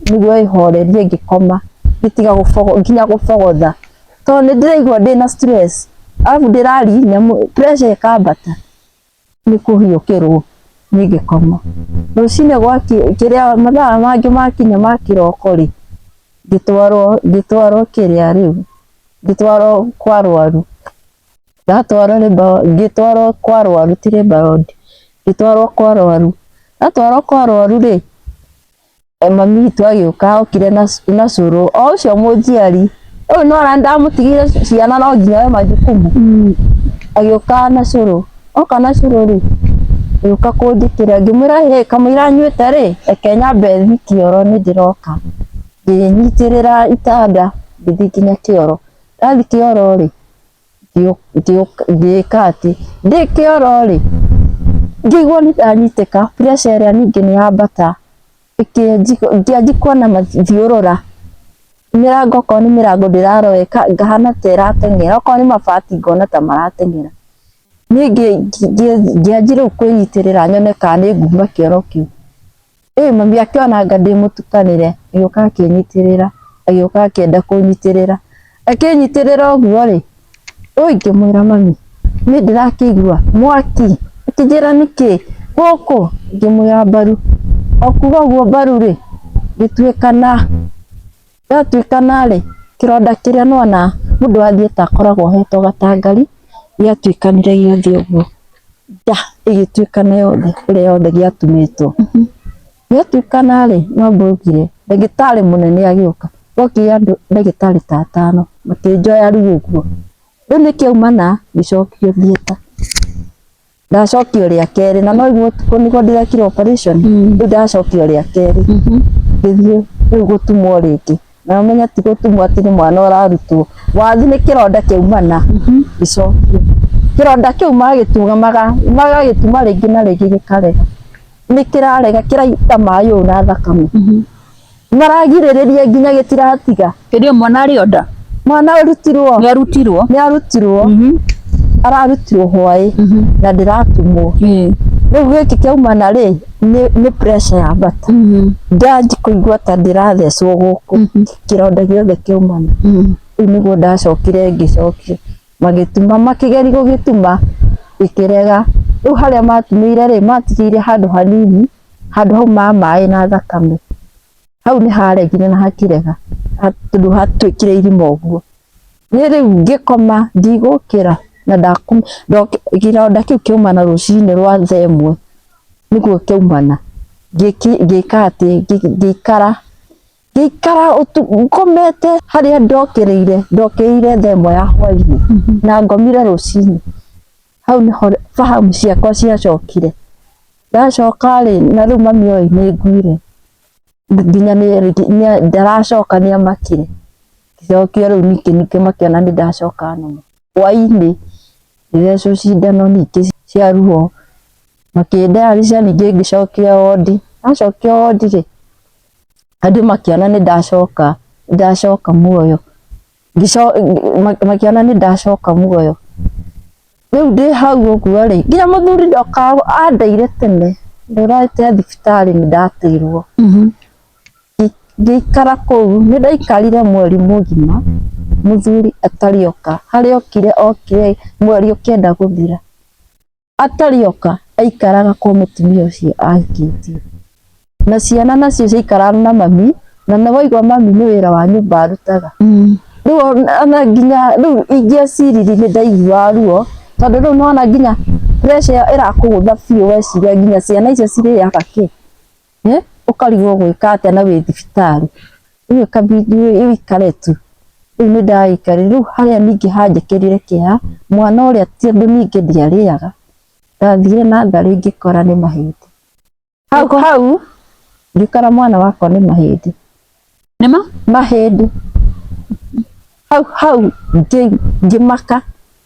nĩguo ĩhorerie ngĩkoma, ngĩtiga nginya gũbogotha. Tondũ nĩ ndĩraigua ndĩna stress arabu ndĩraria nyamũ pressure ĩkambata nĩ kũhiũkĩrwo niĩ ngĩkoma. Rũcinĩ kĩrĩa mathaa mangĩ makinya ma kĩroko rĩ, ngĩtwarwo ngĩtwarwo kĩrĩa rĩu, ngĩtwarwo kwa arwaru. Ndatwarwo ngĩtwarwo kwa arwaru ti labour ward, ngĩtwarwo kwa arwaru. Ndatwarwo kwa arwaru rĩ, mami witũ agĩũka okire na cũrũ o ũcio mũnjiari rĩu nĩ wona ndamũtigĩire ciana no nginya oe majukumu. Agĩũka na cũrũ, oka na cũrũ rĩ, agĩũka kũnjĩkĩra ngĩmwĩra hĩ kamũira nyuĩte rĩ, reke nyambe thiĩ kĩoro nĩ ndĩroka. Ngĩnyitĩrĩra itanda ngĩthiĩ nginya kĩoro, ndathiĩ kĩoro rĩ, ngĩka atĩ, ndĩ kĩoro rĩ, ngĩigua nĩ ndanyitĩka, pressure ĩrĩa ningĩ nĩ yambata, ngĩanjia kuona mathiũrũra, mĩrango okorwo nĩ mĩrango ndĩrarora ngahana ta ĩrateng'era, okorwo nĩ mabati ngona ta marateng'era. Niĩ ngĩanjia rĩu kwĩnyitĩrĩra nyone kana nĩ nguma kĩoro kĩu. Ĩ mami akĩona anga ndĩ mũtukanĩre, agĩũka akĩnyitĩrĩra, agĩũka akĩenda kũnyitĩrĩra, akĩnyitĩrĩra ũguo rĩ, ũi ngĩmwĩra mami niĩ ndĩrakĩigua mwaki, akĩnjĩra nĩkĩ, gũkũ, ngĩmwĩra mbaru, o kuga ũguo mbaru rĩ, ngĩtuĩkana, ndatuĩkana rĩ, kĩronda kĩrĩa nĩwona mũndũ athiĩ ta akoragwo ohetwo gatangari, gĩatuĩkanire gĩothe ũguo. Nda ĩgĩtuĩkana yothe kũrĩa yothe gĩatumĩtwo. Gĩatuĩkana rĩ, no mbaugire ndagĩtarĩ mũnene agĩũka, gokire andũ ndagĩtarĩ ta atano makĩnjoya rĩu ũguo. Rĩu nĩ kĩaumana ngĩcokio theatre. Ndacokio rĩa kerĩ na no ũguo ũtukũ nĩguo ndĩrekire operation, rĩu ndacokio rĩa kerĩ ngĩthiĩ rĩu gũtumwo rĩngĩ. Na ũmenye ti gũtumwo atĩ nĩ mwana ũrarutwo, wathi nĩ kĩronda kĩaumana gĩcokio. Kĩronda kĩu magĩtumaga magagĩtuma rĩngĩ na rĩngĩ gĩkarega. Nĩ kĩrarega kĩraita maĩ ũũ na thakame. Maragirĩrĩria nginya gĩtiratiga. Hĩndĩ ĩyo mwana arĩ o nda? Mwana arutirwo. Nĩ arutirwo? Nĩ arutirwo. Ararutirwo hwaĩ na ndĩratumwo. Rĩu gĩkĩ kĩaumana rĩ, nĩ pressure yambata. Ndanji kũigua ta ndĩrathecwo gũkũ, kĩronda gĩothe kĩaumana. Rĩu nĩguo ndacokire ngĩcokio, magĩtuma, makĩgeria gũgĩtuma gĩkĩrega. Rĩu harĩa matumĩire rĩ, matigĩire handũ hanini, handũ hau ma maĩ na thakame. Hau nĩ haregire na hakĩrega, tondũ hatuĩkire irima ũguo. Niĩ rĩu ngĩkoma ndigũkĩra na kĩronda kĩu kĩaumana rũcinĩ rwa thaa ĩmwe nĩguo kĩaumana, ngĩka atĩ ngĩikara, ngĩikara ngomete harĩa ndokĩrĩire, ndokĩrĩire thaa ĩmwe ya hwainĩ na ngomire rũcinĩ, hau nĩho fahamu ciakwa ciacokire, ndacoka rĩ, na rĩu mami oĩ nĩ nguire, nginya ndaracoka nĩ amakire. Ngĩcokio rĩu ningĩ ningĩ makĩona nĩ ndacoka namo. Hwainĩ ngĩthecwo cindano ningĩ cia ruo, makĩndayarisha ningĩ ngĩcokio wondi, ndacokio wondi rĩ, andũ makĩona nĩ ndacoka, nĩ ndacoka muoyo, makĩona nĩ ndacoka muoyo. Rĩu ndĩ hau ũguo rĩ, nginya mũthuri ndoka andeire tene, ndũrĩte thibitarĩ nĩ ndateirwo. Ngĩikara kũu, nĩ ndaikarire mweri mũgima mũthuri atarĩ oka. Harĩa okire okire mweri ũkĩenda gũthira. Atarĩ oka aikaraga kwa mũtumia ũcio ahikĩtie. Na ciana nacio ciaikaraga na mami, na nĩ waigua mami nĩ wĩra wa nyũmba arutaga. Rĩu ona nginya rĩu ingĩeciririe nĩ ndaiguaga ruo, tondũ rĩu nĩwona nginya pressure ĩyo ĩrakũgũtha biũ weciria nginya ciana icio cirĩaga kĩ. Ũkarigwo ũgwĩka atĩa na wĩ thibitarĩ. Rĩu ĩkabidi ũikare tu. Rĩu nĩ ndaikarire, rĩu harĩa ningĩ hanjĩkĩrire kĩeha, mwana ũrĩa tondũ ningĩ ndiarĩaga, ndathire natharĩ ngĩkora nĩ mahĩndĩ. Hau hau ngĩkora mwana wakwa nĩ mahĩndĩ. Nĩma? Mahĩndĩ. Hau hau ngĩmaka,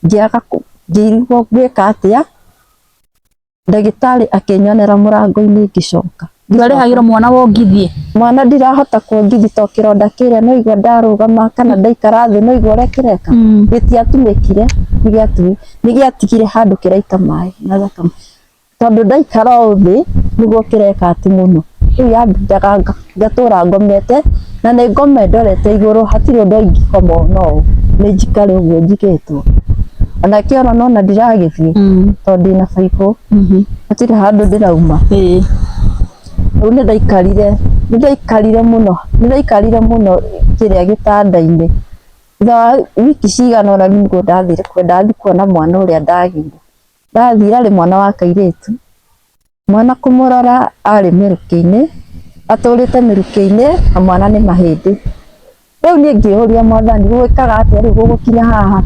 ngĩaga ngĩrigwo ngwĩka atĩa. Ndagĩtarĩ akĩnyonera mũrango-inĩ ngĩcoka. Ndwarĩhagĩrwo mwana wongithie? Mwana ndirahota kuongithia tondũ kĩronda kĩrĩa no igua ndarũgama kana ndaikara thĩ no igua ũrĩa kĩreka. Gĩtiatumĩkire, nĩgĩatigire handũ kĩraita maĩ na thakame. Tondũ ndaikara ũũ thĩ nĩguo kĩreka atĩ mũno. Rĩu yambindaga ngatũra ngomete na nĩ ngome ndorete igũrũ hatirĩ ũndũ ingĩkoma ona ũũ nĩ njikare ũguo njigĩtwo. Ona kĩoro nona ndiragĩthiĩ tondũ ndĩna baibũ hatirĩ handũ ndĩrauma. Rĩu nĩ ndaikarire, nĩ ndaikarire mũno, nĩ ndaikarire mũno kĩrĩa gĩtanda-inĩ. Thutha wa wiki cigana ũna nĩguo ndathire ndathiĩ kuona mwana ũrĩa ndagĩire. Ndathire arĩ mwana wa kairĩtu, mwana kũmũrora arĩ mĩrukĩ-inĩ, atũrĩte mĩrukĩ-inĩ na mwana nĩ mahĩndĩ. Rĩu niĩ ngĩũria mwathani gwĩkaga atĩa rĩu gũgũkinya haha,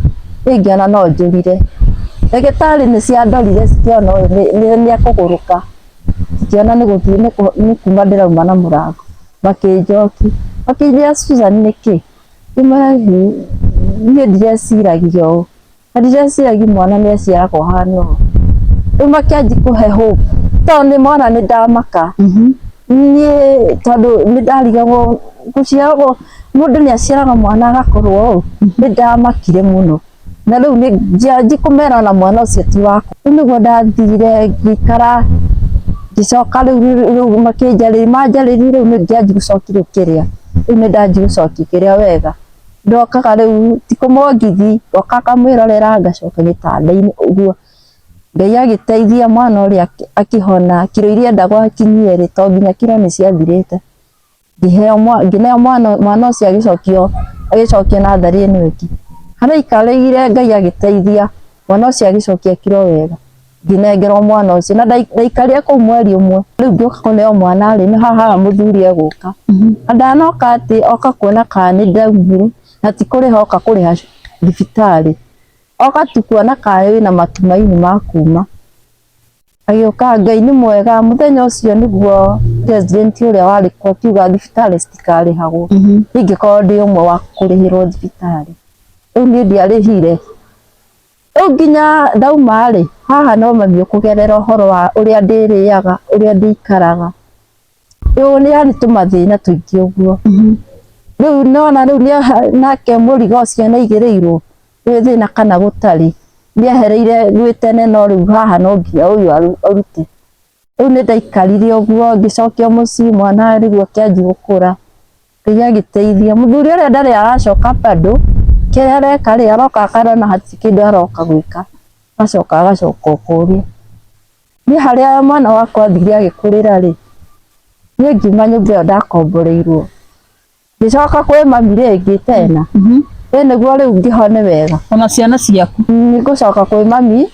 niĩ ngĩona no njũrire. Ndagĩtarĩ nĩ ciandorire cikĩona ũyũ nĩ ekũgũrũka, cikĩona nĩ gũthiĩ nĩ kuma ndĩrauma na mũrango, makĩnjokia, makĩnjĩra Susan nĩkĩ? Ngĩmera niĩ ndireciragia ũũ. Na ndireciria mwana nĩ aciaragwo ahana ũũ. Rĩu makĩanjia kũhe hope tondũ nĩ mona nĩ ndamaka. Niĩ tondũ nĩ ndarigagwo gũciaragwo mũndũ nĩ aciaraga mwana agakorwo ũũ. Nĩ ndamakire mũno. Na rĩu nĩ ngĩanjia kũmera ona mwana ũcio ti wakwa. Rĩu nĩguo ndathire ngĩikara ngĩcoka rĩu makĩnjarĩria manjarĩria rĩu nĩ ngĩanjia gũcokia rĩu kĩrĩa. Rĩu nĩ ndanjia gũcokia kĩrĩa wega. Ndokaga rĩu ti kũmwongithia, ngoka ngamwĩrorera ngacoka gĩtanda-inĩ ũguo. Ngai agĩteithia mwana ũrĩa akĩhona, kiro iria endagwo akinyie rĩ, to nginya kiro nĩ ciathirĩte. Ngĩheo ngĩneo mwana, mwana ũcio agĩcokio agĩcokio natharĩ ĩno ĩngĩ. Harĩa aikarĩire Ngai agĩteithia, mwana ũcio agĩcokia kiro wega. Ngĩnengerwo mwana ũcio na ndaikarire kũu mweri ũmwe. Rĩu ngĩũka kũneo mwana rĩ, nĩ haha mũthuri egũka. Na ndanoka atĩ oka kuona kana nĩ ndaumire na ti kũrĩha oka kũrĩha thibitarĩ. Oka tu kuona kana wĩna matumaini ma kuma. Agĩũka Ngai nĩ mwega, mũthenya ũcio nĩguo president ũrĩa warĩ kuo akiuga thibitarĩ citikarĩhagwo. Niĩ ngĩkorwo ndĩ ũmwe wa kũrĩhĩrwo thibitarĩ. Rĩu niĩ ndiarĩhire. Rĩu nginya ndauma rĩ, haha no mami ũkũgerera ũhoro wa ũrĩa ndĩrĩaga, ũrĩa ndĩikaraga. Rĩu yarĩ tũmathĩna tũingĩ ũguo. Rĩu nĩwona rĩu nake mũrigo ũcio nĩ aigĩrĩirwo gwĩ thĩna kana gũtarĩ, nĩ ehereire gwĩ tene no rĩu haha no nginya ũyũ arute. Rĩu nĩ ndaikarire ũguo ngĩcokio mũciĩ mwana rĩu akĩanjia gũkũra. Ngai agĩteithia. Mũthuri ũrĩa ndarĩ aracoka bado, kĩrĩa areka rĩ, aroka akarona hatirĩ kĩndũ aroka gwĩka, agacoka agacoka o kũrĩa. Niĩ harĩa mwana wakwa athire agĩkũrĩra rĩ, niĩ ngiuma nyũmba ĩyo ndakomboreirwo. Ngĩcoka kwĩ mami rĩngĩ tena, ĩ nĩguo rĩu ngĩhone wega. Ona ciana ciaku? Nĩngũcoka kwĩ mami,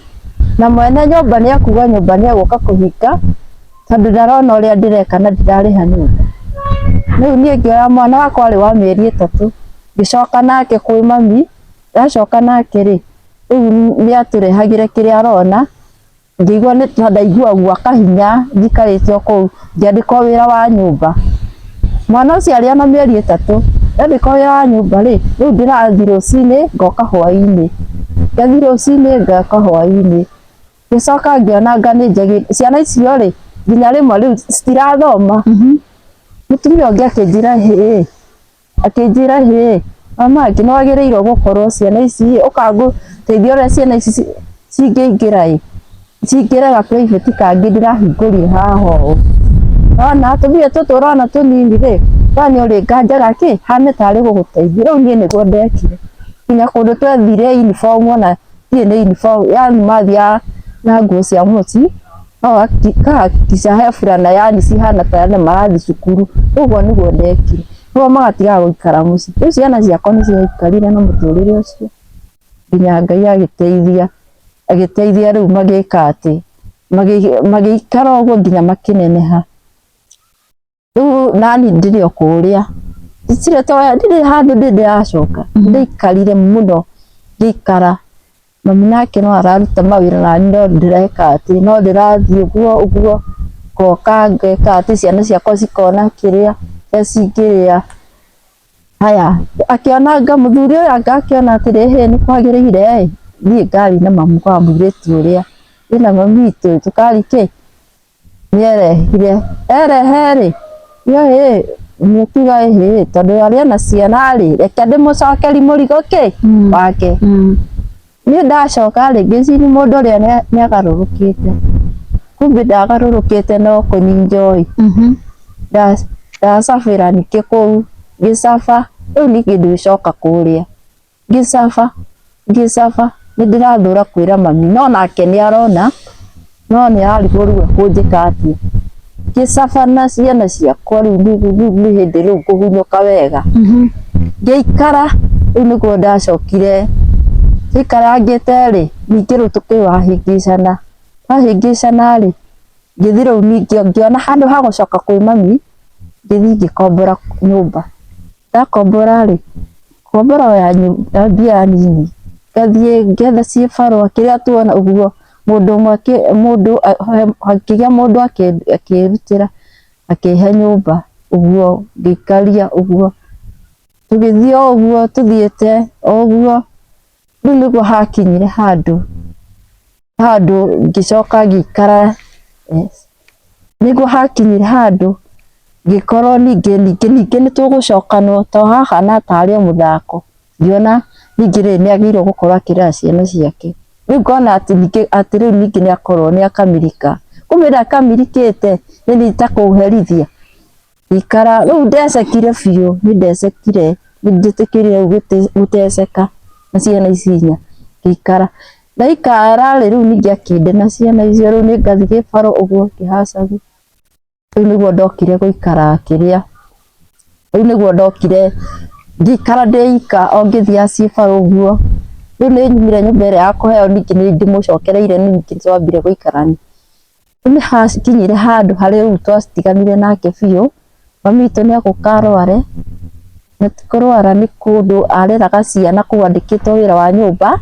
na mwene nyũmba nĩ ekuga nyũmba nĩ egũka kũhinga, tondũ ndarona ũrĩa ndĩreka na ndirarĩha nyũmba. Rĩu niĩ ngĩoya mwana wakwa arĩ wa mĩeri ĩtatũ, ngĩcoka nake kwĩ mami, ndacoka nake rĩ, rĩu nĩ atũrehagĩre kĩrĩa arona, ngĩigua nĩ ta ndaigua kahinya njikarĩte o kũu, ngĩandĩkwo wĩra wa nyũmba. Mwana ũcio arĩ ona mĩeri ĩtatũ, ndandĩkwo wĩra wa nyũmba rĩ, rĩu ndĩrathiĩ rũcinĩ ngoka hwainĩ, ngathiĩ rũcinĩ ngoka hwainĩ. Ngĩcoka ngĩona anga nĩ njagĩrĩire, ciana icio rĩ, nginya rĩmwe rĩu citirathoma. Mũtumia ũngĩ akĩnjĩra hĩ, akĩnjĩra hĩ, mama nĩ wagĩrĩirwo gũkorwo ciana ici ĩ, ũkangũteithia ũrĩa ciana ici cingĩingĩra ĩ, cingĩre ga private kangĩ ndĩrahingũrire haha ũũ. Nĩwona tũmbia tũtũ ũrona tũnini rĩ, Wa nĩ ũrĩnganjaga kĩ hane tarĩ gũgũteithia. Rĩu niĩ nĩguo ndekire. Nginya kũndũ twethire uniform ona ndirĩ na uniform, yani mathiaga na nguo cia mũciĩ no kahakikisha he burana yani cihana ta marathiĩ cukuru. Ũguo nĩguo ndekire. Nĩguo magatigaga gũikara mũciĩ. Rĩu ciana ciakwa nĩ ciaikarire na mũtũrĩre ũcio nginya Ngai agĩteithia, agĩteithia rĩu magĩka atĩ, magĩikara ũguo nginya makĩneneha. Rĩu nani ndĩrĩ o kũrĩa, ndirĩ ndirĩ handũ ndĩ ndĩracoka, ndaikarire mũno ngĩikara, mami nake no araruta mawĩra nani no ndĩreka atĩ, no ndĩrathiĩ ũguo ũguo, ngoka ngeka atĩ ciana ciakwa cikona kĩrĩa ũrĩa cingĩrĩa. Haya, akĩona mũthuri ũyũ anga akĩona atĩrĩ, ĩhĩ nĩ kwagĩrĩire ĩ, thiĩ ngari na mamu kwa mũirĩtu ũrĩa, thiĩ na mami witũ tũkari kĩ, nĩerehire, erehe rĩ, ĩ nĩkiuga ĩhĩ tondũ arĩ ona ciana rĩ, reke ndĩmũcokeri mũrigo kĩ wake. Niĩ ndacoka rĩ, ngĩciria mũndũ ũrĩa nĩagarũrũkĩte, kumbe ndagarũrũkĩte no kũninjoi. Ndacabĩra ningĩ kũu, ngĩcaba, rĩu ningĩ ndĩcoka kũrĩa. Ngĩcaba, ngĩcaba, nĩ ndĩrathũra kwĩra mami no nake nĩ arona no nĩ ararigwo rĩu ekũnjĩka atĩa. Ngĩcaba na ciana ciakwa rĩu nĩ hĩndĩ rĩu ngũhunyũka wega. Ngĩikara rĩu nĩguo ndacokire, tũikarangĩte rĩ, ningĩ rĩu tũkĩwahĩngĩcana, twahĩngĩcana rĩ, ngĩthiĩ rĩu ningĩ ngĩona handũ ha gũcoka kwĩ mami, ngĩthiĩ ngĩkombora nyũmba. Ndakombora rĩ, kombora ya mbia nini, ngathiĩ ngetha cibarũa kĩrĩa tuona ũguo, mũndũ ũmwe mũndũ hakĩgĩa mũndũ akĩrutĩra akĩhe nyũmba ũguo, ngĩikaria ũguo, tũgĩthiĩ o ũguo tũthiĩte o ũguo, rĩu nĩguo hakinyire handũ, handũ ngĩcoka ngĩikara, nĩguo hakinyire handũ ngĩkorwo ningĩ ningĩ ningĩ nĩ tũgũcokanwo to hahana tarĩ o mũthako, ngĩona ningĩ rĩ nĩ agĩrĩirwo gũkorwo akĩrera ciana ciake. Rĩu ngona atĩ ningĩ atĩ rĩu ningĩ nĩ akorwo nĩ akamilika, kumbe ndakamirikĩte nĩ niĩ itakũherithia. Ngĩikara rĩu ndecekire biũ, nĩ ndecekire, nĩ njĩtĩkĩrire rĩu gũteceka na ciana ici inya, ngĩikara. Ndaikara rĩ, rĩu ningĩ akĩnde na ciana icio rĩu nĩ ngathiĩ gĩbaro ũguo ngĩhacagi. Rĩu nĩguo ndokire gũikara kĩrĩa, rĩu nĩguo ndokire ngĩikara ndĩ ika o ngĩthiaga ciĩbaro ũguo. Rĩu nĩ nyumire nyũmba ĩrĩa ya kũheo ningĩ nĩ ndĩmũcokereire ningĩ nĩ twambire gũikarania. Rĩu nĩ hakinyire handũ harĩa rĩu twatiganire nake biũ, mami witũ nĩ egũka arware, na ti kũrwara nĩ kũndũ areraga ciana kũu andĩkĩtwo wĩra wa nyũmba,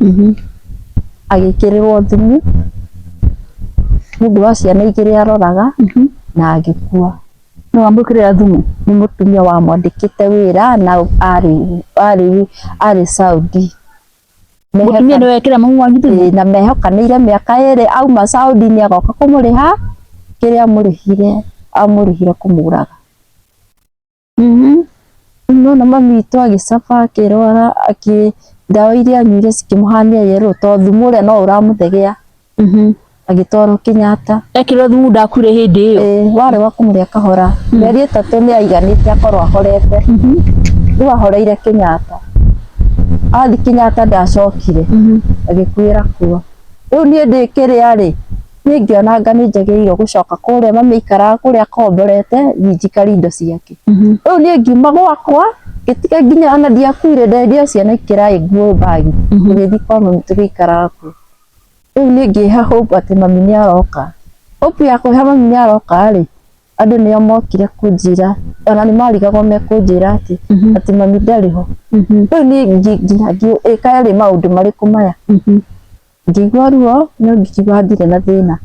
agĩkĩrĩrwo thumu, nĩ ũndũ wa ciana igĩrĩ aroraga, na agĩkua. Nũ wamwĩkĩrĩra thumu? Nĩ mũtumia wamwandĩkĩte wĩra na arĩ arĩ arĩ Saudi. Mũtumia nĩwe wekĩra mamu wanyu thumu? Ĩĩ, na mehokanĩire mĩaka ĩrĩ auma Saudi nĩ agoka kũmũrĩha kĩrĩa amũrĩhire amũrĩhire kũmũraga. Nona mami witũ agĩcaba akĩrwara akĩ ndawa iria anyuire cikĩmũhania yerũ to thumu ũrĩa no ũramũthegea agĩtwarwo Kenyatta. Ekĩrwo thumu ndakuire hĩndĩ ĩyo? Ĩĩ, warĩ wa kũmũrĩa kahora. Mĩeri 3 nĩ aiganĩte akorwo ahorete. Rĩu ahoreire Kenyatta. Athiĩ Kenyatta ndacokire, agĩkuĩra kuo. Rĩu niĩ ndĩ kĩrĩa rĩ, niĩ ngĩona anga nĩ njagĩrĩirwo gũcoka kũrĩa mami aikaraga kũrĩa akomborete, thiĩ njikarie indo ciake. Rĩu niĩ ngiuma gwakwa, ngĩtiga nginya ona ndiakuire ndendia ciana ikĩraĩ nguo mbagi, tũgĩthiĩ kwa mami tũgĩikaraga kuo. Rĩu niĩ ngĩha hope atĩ mami nĩ aroka. Hope ya kũhe mami nĩ aroka rĩ, andũ nĩo mokire kũnjĩra, ona nĩ marigagwo mekũnjĩra atĩ, atĩ mami ndarĩ ho. Rĩu niĩ nginya ngĩka rĩ maũndũ marĩkũ maya? Ngĩigua ruo no ngĩigua ndirĩ na thĩna.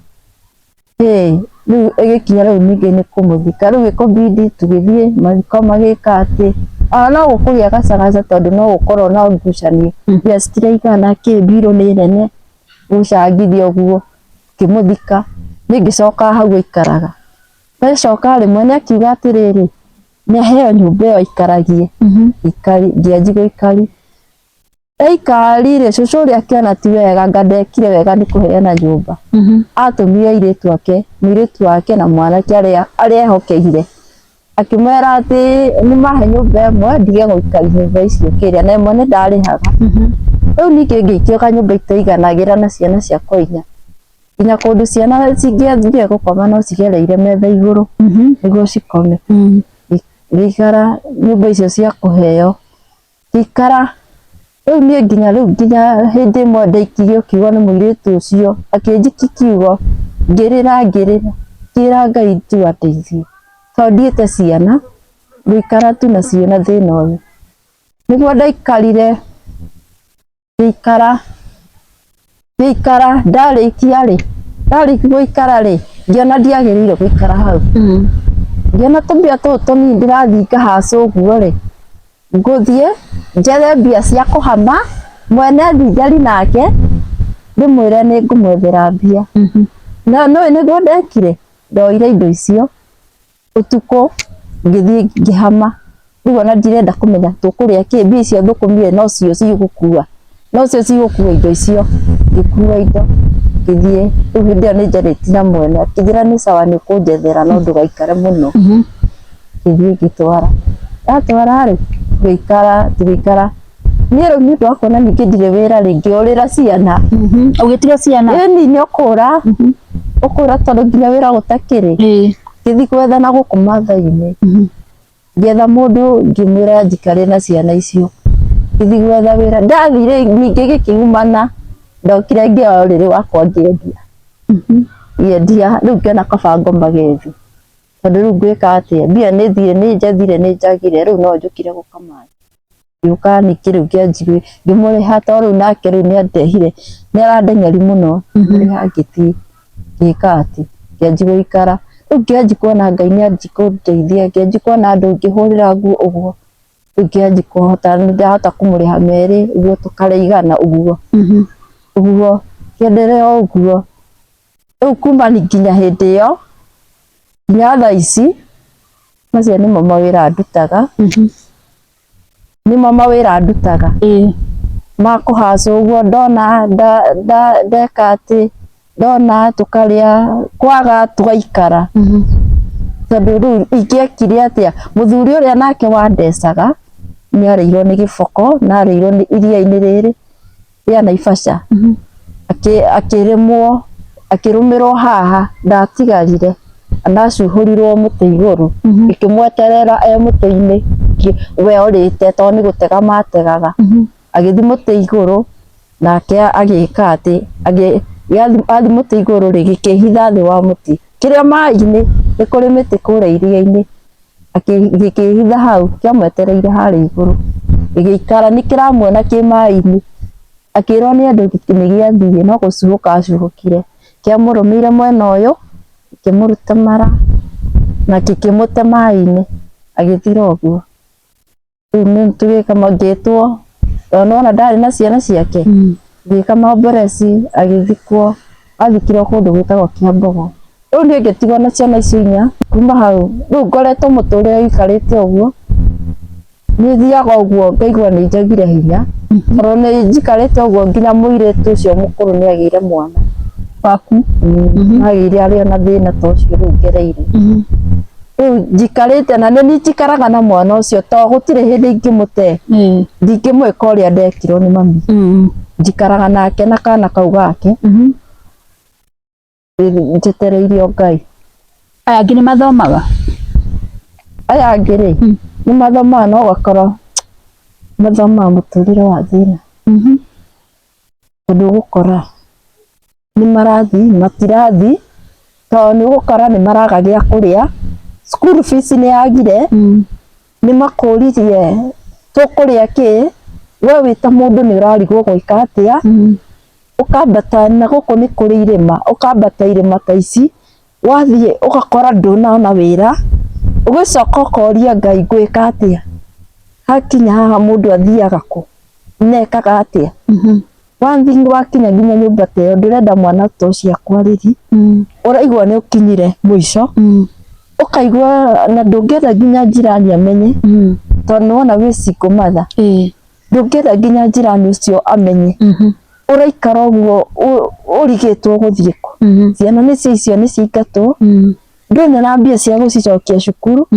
Ĩĩ rĩu ĩgĩkinya rĩu ningĩ nĩ kũmũthika, rĩu ĩkũbidi tũgĩthiĩ mathiko magĩka atĩ, ona no gũkũgĩa gacagaca tondũ no gũkorwo na ngucanio, mbia citiraigana kĩ, mbirũ nĩ nene, gũcangithia ũguo, ngĩmũthika, niĩ ngĩcoka hau aikaraga. Ndacoka rĩ, mwene akiuga atĩrĩrĩ, nĩ aheo nyũmba ĩyo aikaragie, ngĩanjia gũikaria. Aikarire cũcũ ũrĩa akĩona ti wega anga ndekire wega nĩ kũheana nyũmba. Atũmire airĩtu ake, mũirĩtu wake na mwanake arĩa ehokeire. Akĩmwĩra atĩ nĩ mahe nyũmba ĩmwe ndige gũikara nyũmba icio kĩrĩa, na ĩmwe nĩ ndarĩhaga. Rĩu ningĩ ngĩikio kanyũmba itaiganagĩra na ciana ciakwa inya, nginya kũndũ ciana cingĩathire gũkoma no cigereire metha igũrũ nĩguo cikome. Ngĩikara nyũmba icio cia kũheo, ngĩikara rĩu niĩ nginya rĩu nginya hĩndĩ ĩmwe ndaikirio kiugo nĩ mũirĩtu ũcio, akĩnjikia kiugo, ngĩrĩra ngĩrĩra, ngĩra Ngai tu andeithie, tondũ ndigĩte ciana, ngũikara tu nacio na thĩna ũyũ. Nĩguo ndaikarire, ngĩikara, ngĩikara, ndarĩkia rĩ, ndarĩkia gũikara rĩ, ngĩona ndiagĩrĩire gũikara hau. Ngĩona tũmbia tũtũ tũnini ndĩrathiĩ ngahaca ũguo rĩ, ngũthiĩ njethe mbia cia kũhama, mwene thigari nake ndĩmwĩre nĩ ngũmwethera mbia. Na nĩũĩ nĩguo ndekire? Ndoire indo icio ũtukũ ngĩthiĩ ngĩhama, rĩu ona ndirenda kũmenya tũkũrĩa kĩ, mbia icio thũkũmire nocio cigũkua, nocio cigũkua indo icio, ngĩkua indo ngĩthiĩ, rĩu hĩndĩ ĩyo nĩ njarĩtie na mwene akĩnjĩra nĩ sawa nĩ ũkũnjethera no ndũgaikare mũno, ngĩthiĩ ngĩtwara, ndatwara rĩ, tũgĩikara tũgĩikara, niĩ rĩu nĩ ũndũ wa kuona ningĩ ndirĩ wĩra rĩ, ngĩũrĩra ciana. Ũgĩtiga ciana? Ĩni nĩ ũkũra, ũkũra tondũ nginya wĩra gũtakĩrĩ. Ngĩthiĩ gwetha na gũkũ Maathai-inĩ, ngĩetha mũndũ ngĩmwĩra njikare na ciana icio, ngĩthiĩ gwetha wĩra, ndathire ningĩ gĩkĩgumana, ndokire ngĩoya ũrĩrĩ wakwa ngĩendia, ngĩendia rĩu ngĩona kaba ngomage thĩ, tondũ rĩu ngwĩka atĩa, mbia nĩ thire nĩ njethire nĩ njagire, rĩu no njũkire gũkoma thĩ. Ngĩũka ningĩ rĩu ngĩanjia ngĩmũrĩha tondũ rĩu nake rĩu nĩ andehire, nĩ arandeng'eria mũno, ngĩmũrĩha ngĩthiĩ ngĩka atĩ, ngĩanjia gũikara. Rĩu ngĩanjia kuona Ngai nĩ anjia kũndeithia, ngĩanjia kuona andũ ngĩhũrĩra nguo ũguo, rĩu ngĩanjia kũhota nĩ ndahota kũmũrĩha merĩ ũguo tũkarĩigana ũguo, ũguo ngĩenderea o ũguo. Rĩu kuma nginya hĩndĩ ĩyo nginya thaa ici, macio nĩmo mawĩra ndutaga. Nĩmo mawĩra ndutaga ma kũhaca ũguo ndona ndeka atĩ, ndona tũkarĩa, kwaga tũgaikara. Tondũ rĩu ingĩekire atĩa, mũthuri ũrĩa nake wandecaga nĩ arĩirwo nĩ gĩboko na arĩirwo nĩ iria-inĩ rĩrĩ rĩa Naivasha, akĩrĩmwo, akĩrũmĩrwo haha ndatigarire, na acuhũrirwo mũtĩ igũrũ, ngĩkĩmweterera e mũtĩ-inĩ we orĩte tondũ nĩ gũtega mategaga, agĩthiĩ mũtĩ igũrũ nake agĩka atĩ, athiĩ mũtĩ igũrũ rĩ, gĩkĩhitha thĩ wa mũtĩ, kĩrĩa maĩ-inĩ, nĩ kũrĩ mĩtĩ kũrĩa iria-inĩ, gĩkĩhitha hau kĩamwetereire harĩa igũrũ, gĩgĩikara nĩ kĩramuona kĩ maĩ-inĩ, akĩrwo nĩ andũ nĩ gĩathiĩ no gũcuhũka acuhũkire, kĩamũrũmĩire mwena ũyũ, gĩkĩmũruta mara na gĩkĩmũte maĩ-inĩ agĩthira ũguo. Rĩu nĩ tũgĩka ngĩtwo tondũ nĩ wona ndarĩ na ciana ciake, ngĩka maomboreci agĩthikwo, athikirwo kũndũ gwĩtagwo Kĩambogo. Rĩu niĩ ngĩtigwo na ciana icio inya, kuma hau rĩu ngoretwo mũtũrĩre ũikarĩte ũguo, nĩ thiaga ũguo ngaigua nĩ njagire hinya, tondũ nĩ njikarĩte ũguo nginya mũirĩtu ũcio mũkũrũ nĩ agĩire mwana. Waku? Agĩire arĩ ona thĩna ta ũcio rĩu ngereire. Rĩu njikarĩte na nĩ niĩ njikaraga na mwana ũcio to gũtirĩ hĩndĩ ingĩmũte, ndingĩmwĩka ũrĩa ndekirwo nĩ mami. Njikaraga nake na kana kau gake njetereire o Ngai. Aya angĩ nĩ mathomaga? Aya angĩ rĩ, nĩ mathomaga no ũgakora mathomaga mũtũrĩre wa thĩna. Tondũ ũgũkora nĩ marathiĩ matirathiĩ, tondũ nĩ ũgũkora nĩ maraga gĩa kũrĩa, school fees nĩ yagire, nĩ makũririe tũkũrĩa kĩ, we wĩ ta mũndũ nĩ ũrarigwo ũgwĩka atĩa, ũkambata na gũkũ nĩ kũrĩ irĩma, ũkambata irĩma ta ici, wathiĩ ũgakora ndũnona wĩra, ũgĩcoka ũkoria Ngai ngwĩka atĩa, hakinya haha mũndũ athiaga kũ, na ekaga atĩa? One thing wakinya nginya nyũmba ta ĩyo ndũrenda mwana ta ũcio akwarĩrie, ũraigua nĩ ũkinyire mũico, ũkaigua na ndũngĩenda nginya njirani amenye, tondũ nĩ wona wĩ single mother, ndũngĩenda nginya njirani ũcio amenye, ũraikara ũguo ũrigĩtwo ũgũthiĩ kũ, ciana nĩcio icio nĩ ciaingatwo, ndũrĩ na mbia cia gũcicokia cukuru.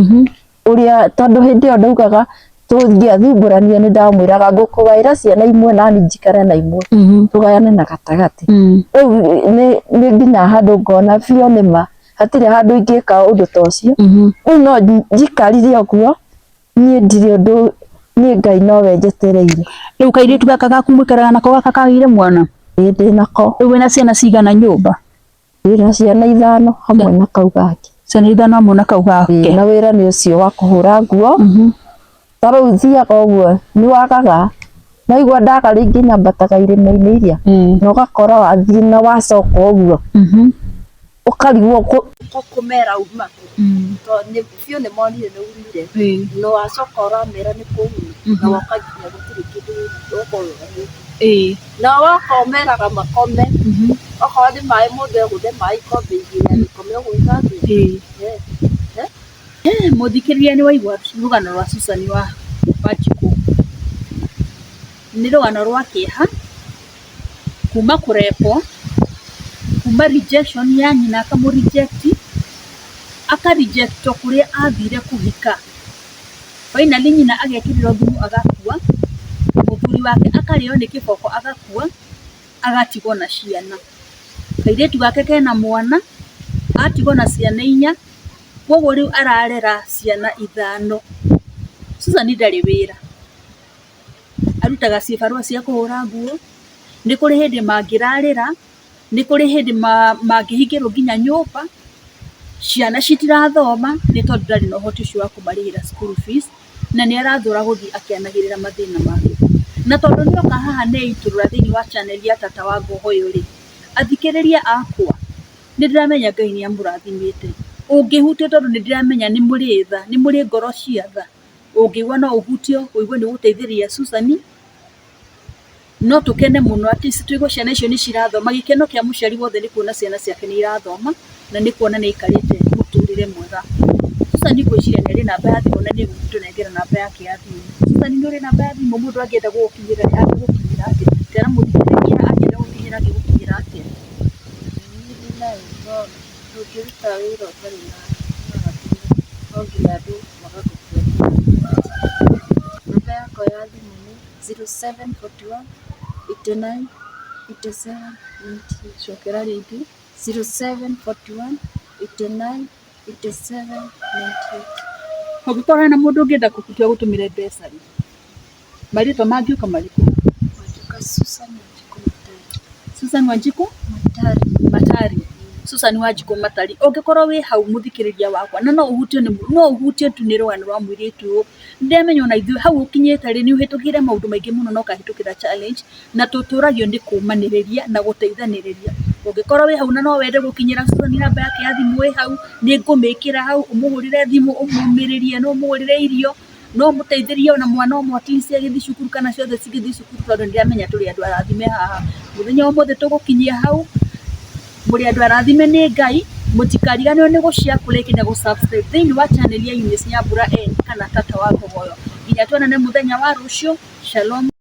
Ũrĩa tondũ hĩndĩ ĩyo ndaugaga tũngĩathumbũranire nĩ ndamwĩraga ngũkũgaĩra ciana imwe nani njikare na imwe, tũgayane na gatagatĩ. Rĩu nĩ nginya handũ ngona biũ nĩma hatirĩ handũ ingĩka ũndũ ta ũcio. Rĩu no njikarire ũguo, niĩ ndirĩ ũndũ, niĩ Ngai nowe njetereire. Rĩu kairĩtu gaka gaku mũikaraga nako gaka kagĩire mwana? Ĩĩ, ndĩ nako. Rĩu wĩna ciana cigana nyũmba? Ndĩna ciana 5 hamwe na kau gake. Ciana 5 hamwe na kau gake. Na wĩra nĩ ũcio wa kũhũra nguo. Ta rĩu thiaga ũguo nĩ wagaga, naigua ndaga rĩngĩ nyambataga irĩma-inĩ iria, na ũgakora wathiĩ na wacoka ũguo, ũkarigwo kũmera uma kũ, tondũ biũ nĩ monire nĩ umire, na wacoka ũramera nĩ kũguna, na woka nginya gũtirĩ kĩndũ wĩnakĩo, ũgakorwo ũragĩte. Na woka ũmeraga makome, okorwo nĩ maĩ mũndũ egũthe maĩ ikombe 2 agĩkome ũgwĩka atĩa? Mũthikĩrĩria nĩ waigua rũgano rwa Susan wa Wanjikũ. Nĩ rũgano rwa kĩeha, kuma kũrebwo, kuma rejection ya nyina akamũ reject, aka reject wo kũrĩa athire kũhika. Finally nyina agekĩrĩrwo thumu agakua, mũthuri wake akarĩo nĩ kĩboko agakua, agatigwo na ciana. Kairĩtu gake kena mwana, atigwo na ciana 4, koguo rĩu ararera ciana 5. Susan ndarĩ wĩra, arutaga cibarũa cia kũhũra nguo, nĩ kũrĩ hĩndĩ mangĩrarĩra, nĩ kũrĩ hĩndĩ mangĩhingĩrwo nginya nyũmba, ciana citirathoma nĩ tondũ ndarĩ na ũhoti ũcio wa kũmarĩhĩra school fees, na nĩ arathũra gũthiĩ akĩanagĩrĩra mathĩna make. Na tondũ nĩoka haha na eitũrũra thĩinĩ wa channel ya Tata wa Ngogoyo rĩ, athikĩrĩria akwa, nĩ ndĩramenya Ngai nĩ amũrathimĩte. Ũngĩhutio tondũ nĩ ndĩramenya nĩ mũrĩ tha, nĩ mũrĩ ngoro cia tha, ũngĩigua no ũhutio, ũigue nĩ ũgũteithĩrĩria Susan, no tũkene mũno at least tũigue ciana icio nĩ cirathoma. Gĩkeno kĩa mũciari wothe nĩ kuona ciana ciake nĩ irathoma na nĩ kuona nĩ aikarĩte mũtũrĩre mwega. Susan ngwĩciria nĩ arĩ namba ya thimũ na nĩ egũtũnengera namba yake ya thimũ. Susan nĩ ũrĩ namba ya thimũ mũndũ angĩenda gũgũkinyĩra angĩgũkinyĩra atĩa? Tera mũthikĩrĩria angĩenda gũkinyĩra angĩgũkinyĩra atĩa? Niĩ nayo no ndũngĩruta wĩra ũtarĩ na thimũ, no nginya andũ magagũbuatĩrĩra. Namba yakwa ya thimũ nĩ 0741 89 87 98. Cokera rĩngĩ. 0741 89 87 98. Ũngĩkorwo hena mũndũ ũngĩenda kũhutia gũtũmĩre mbeca rĩ, marĩtwa mangĩũka marĩkũ? Mangĩũka Susan Wanjikũ Matari. Susan Wanjikũ Matari. Matari. Susan Wanjikũ Matari. Ũngĩkorwo wĩ hau mũthikĩrĩria wakwa, na no ũhutio nĩ no ũhutio tu nĩ rũgano rwa mũirĩtu ũyũ. Ndĩramenya ona ithuĩ hau ũkinyĩte rĩ, nĩ ũhĩtũkĩire maũndũ maingĩ mũno na ũkahĩtũkĩra challenge, na tũtũragio nĩ kũmanĩrĩria na gũteithanĩrĩria. Ũngĩkorwo wĩ hau na no wende gũkinyĩra Susan namba yake ya thimũ ĩ hau, nĩ ngũmĩkĩra hau, ũmũhũrĩre thimũ, ũmũmĩrĩrie, no ũmũgũrĩre irio, no ũmũteithĩrĩrie ona mwana ũmwe at least agĩthiĩ cukuru kana ciothe cigĩthiĩ cukuru tondũ nĩndĩramenya tũrĩ andũ arathime haha. Mũthenya wa ũmũthĩ tũgũkinyia hau, mũrĩ andũ arathime nĩ Ngai, mũtikariganĩrwo nĩ gũ share, kũ like na gũ subscribe thĩinĩ wa channel ya Eunice Nyambura N kana Tata wa Ngogoyo. Nginya tuonane mũthenya wa rũciũ, shalom.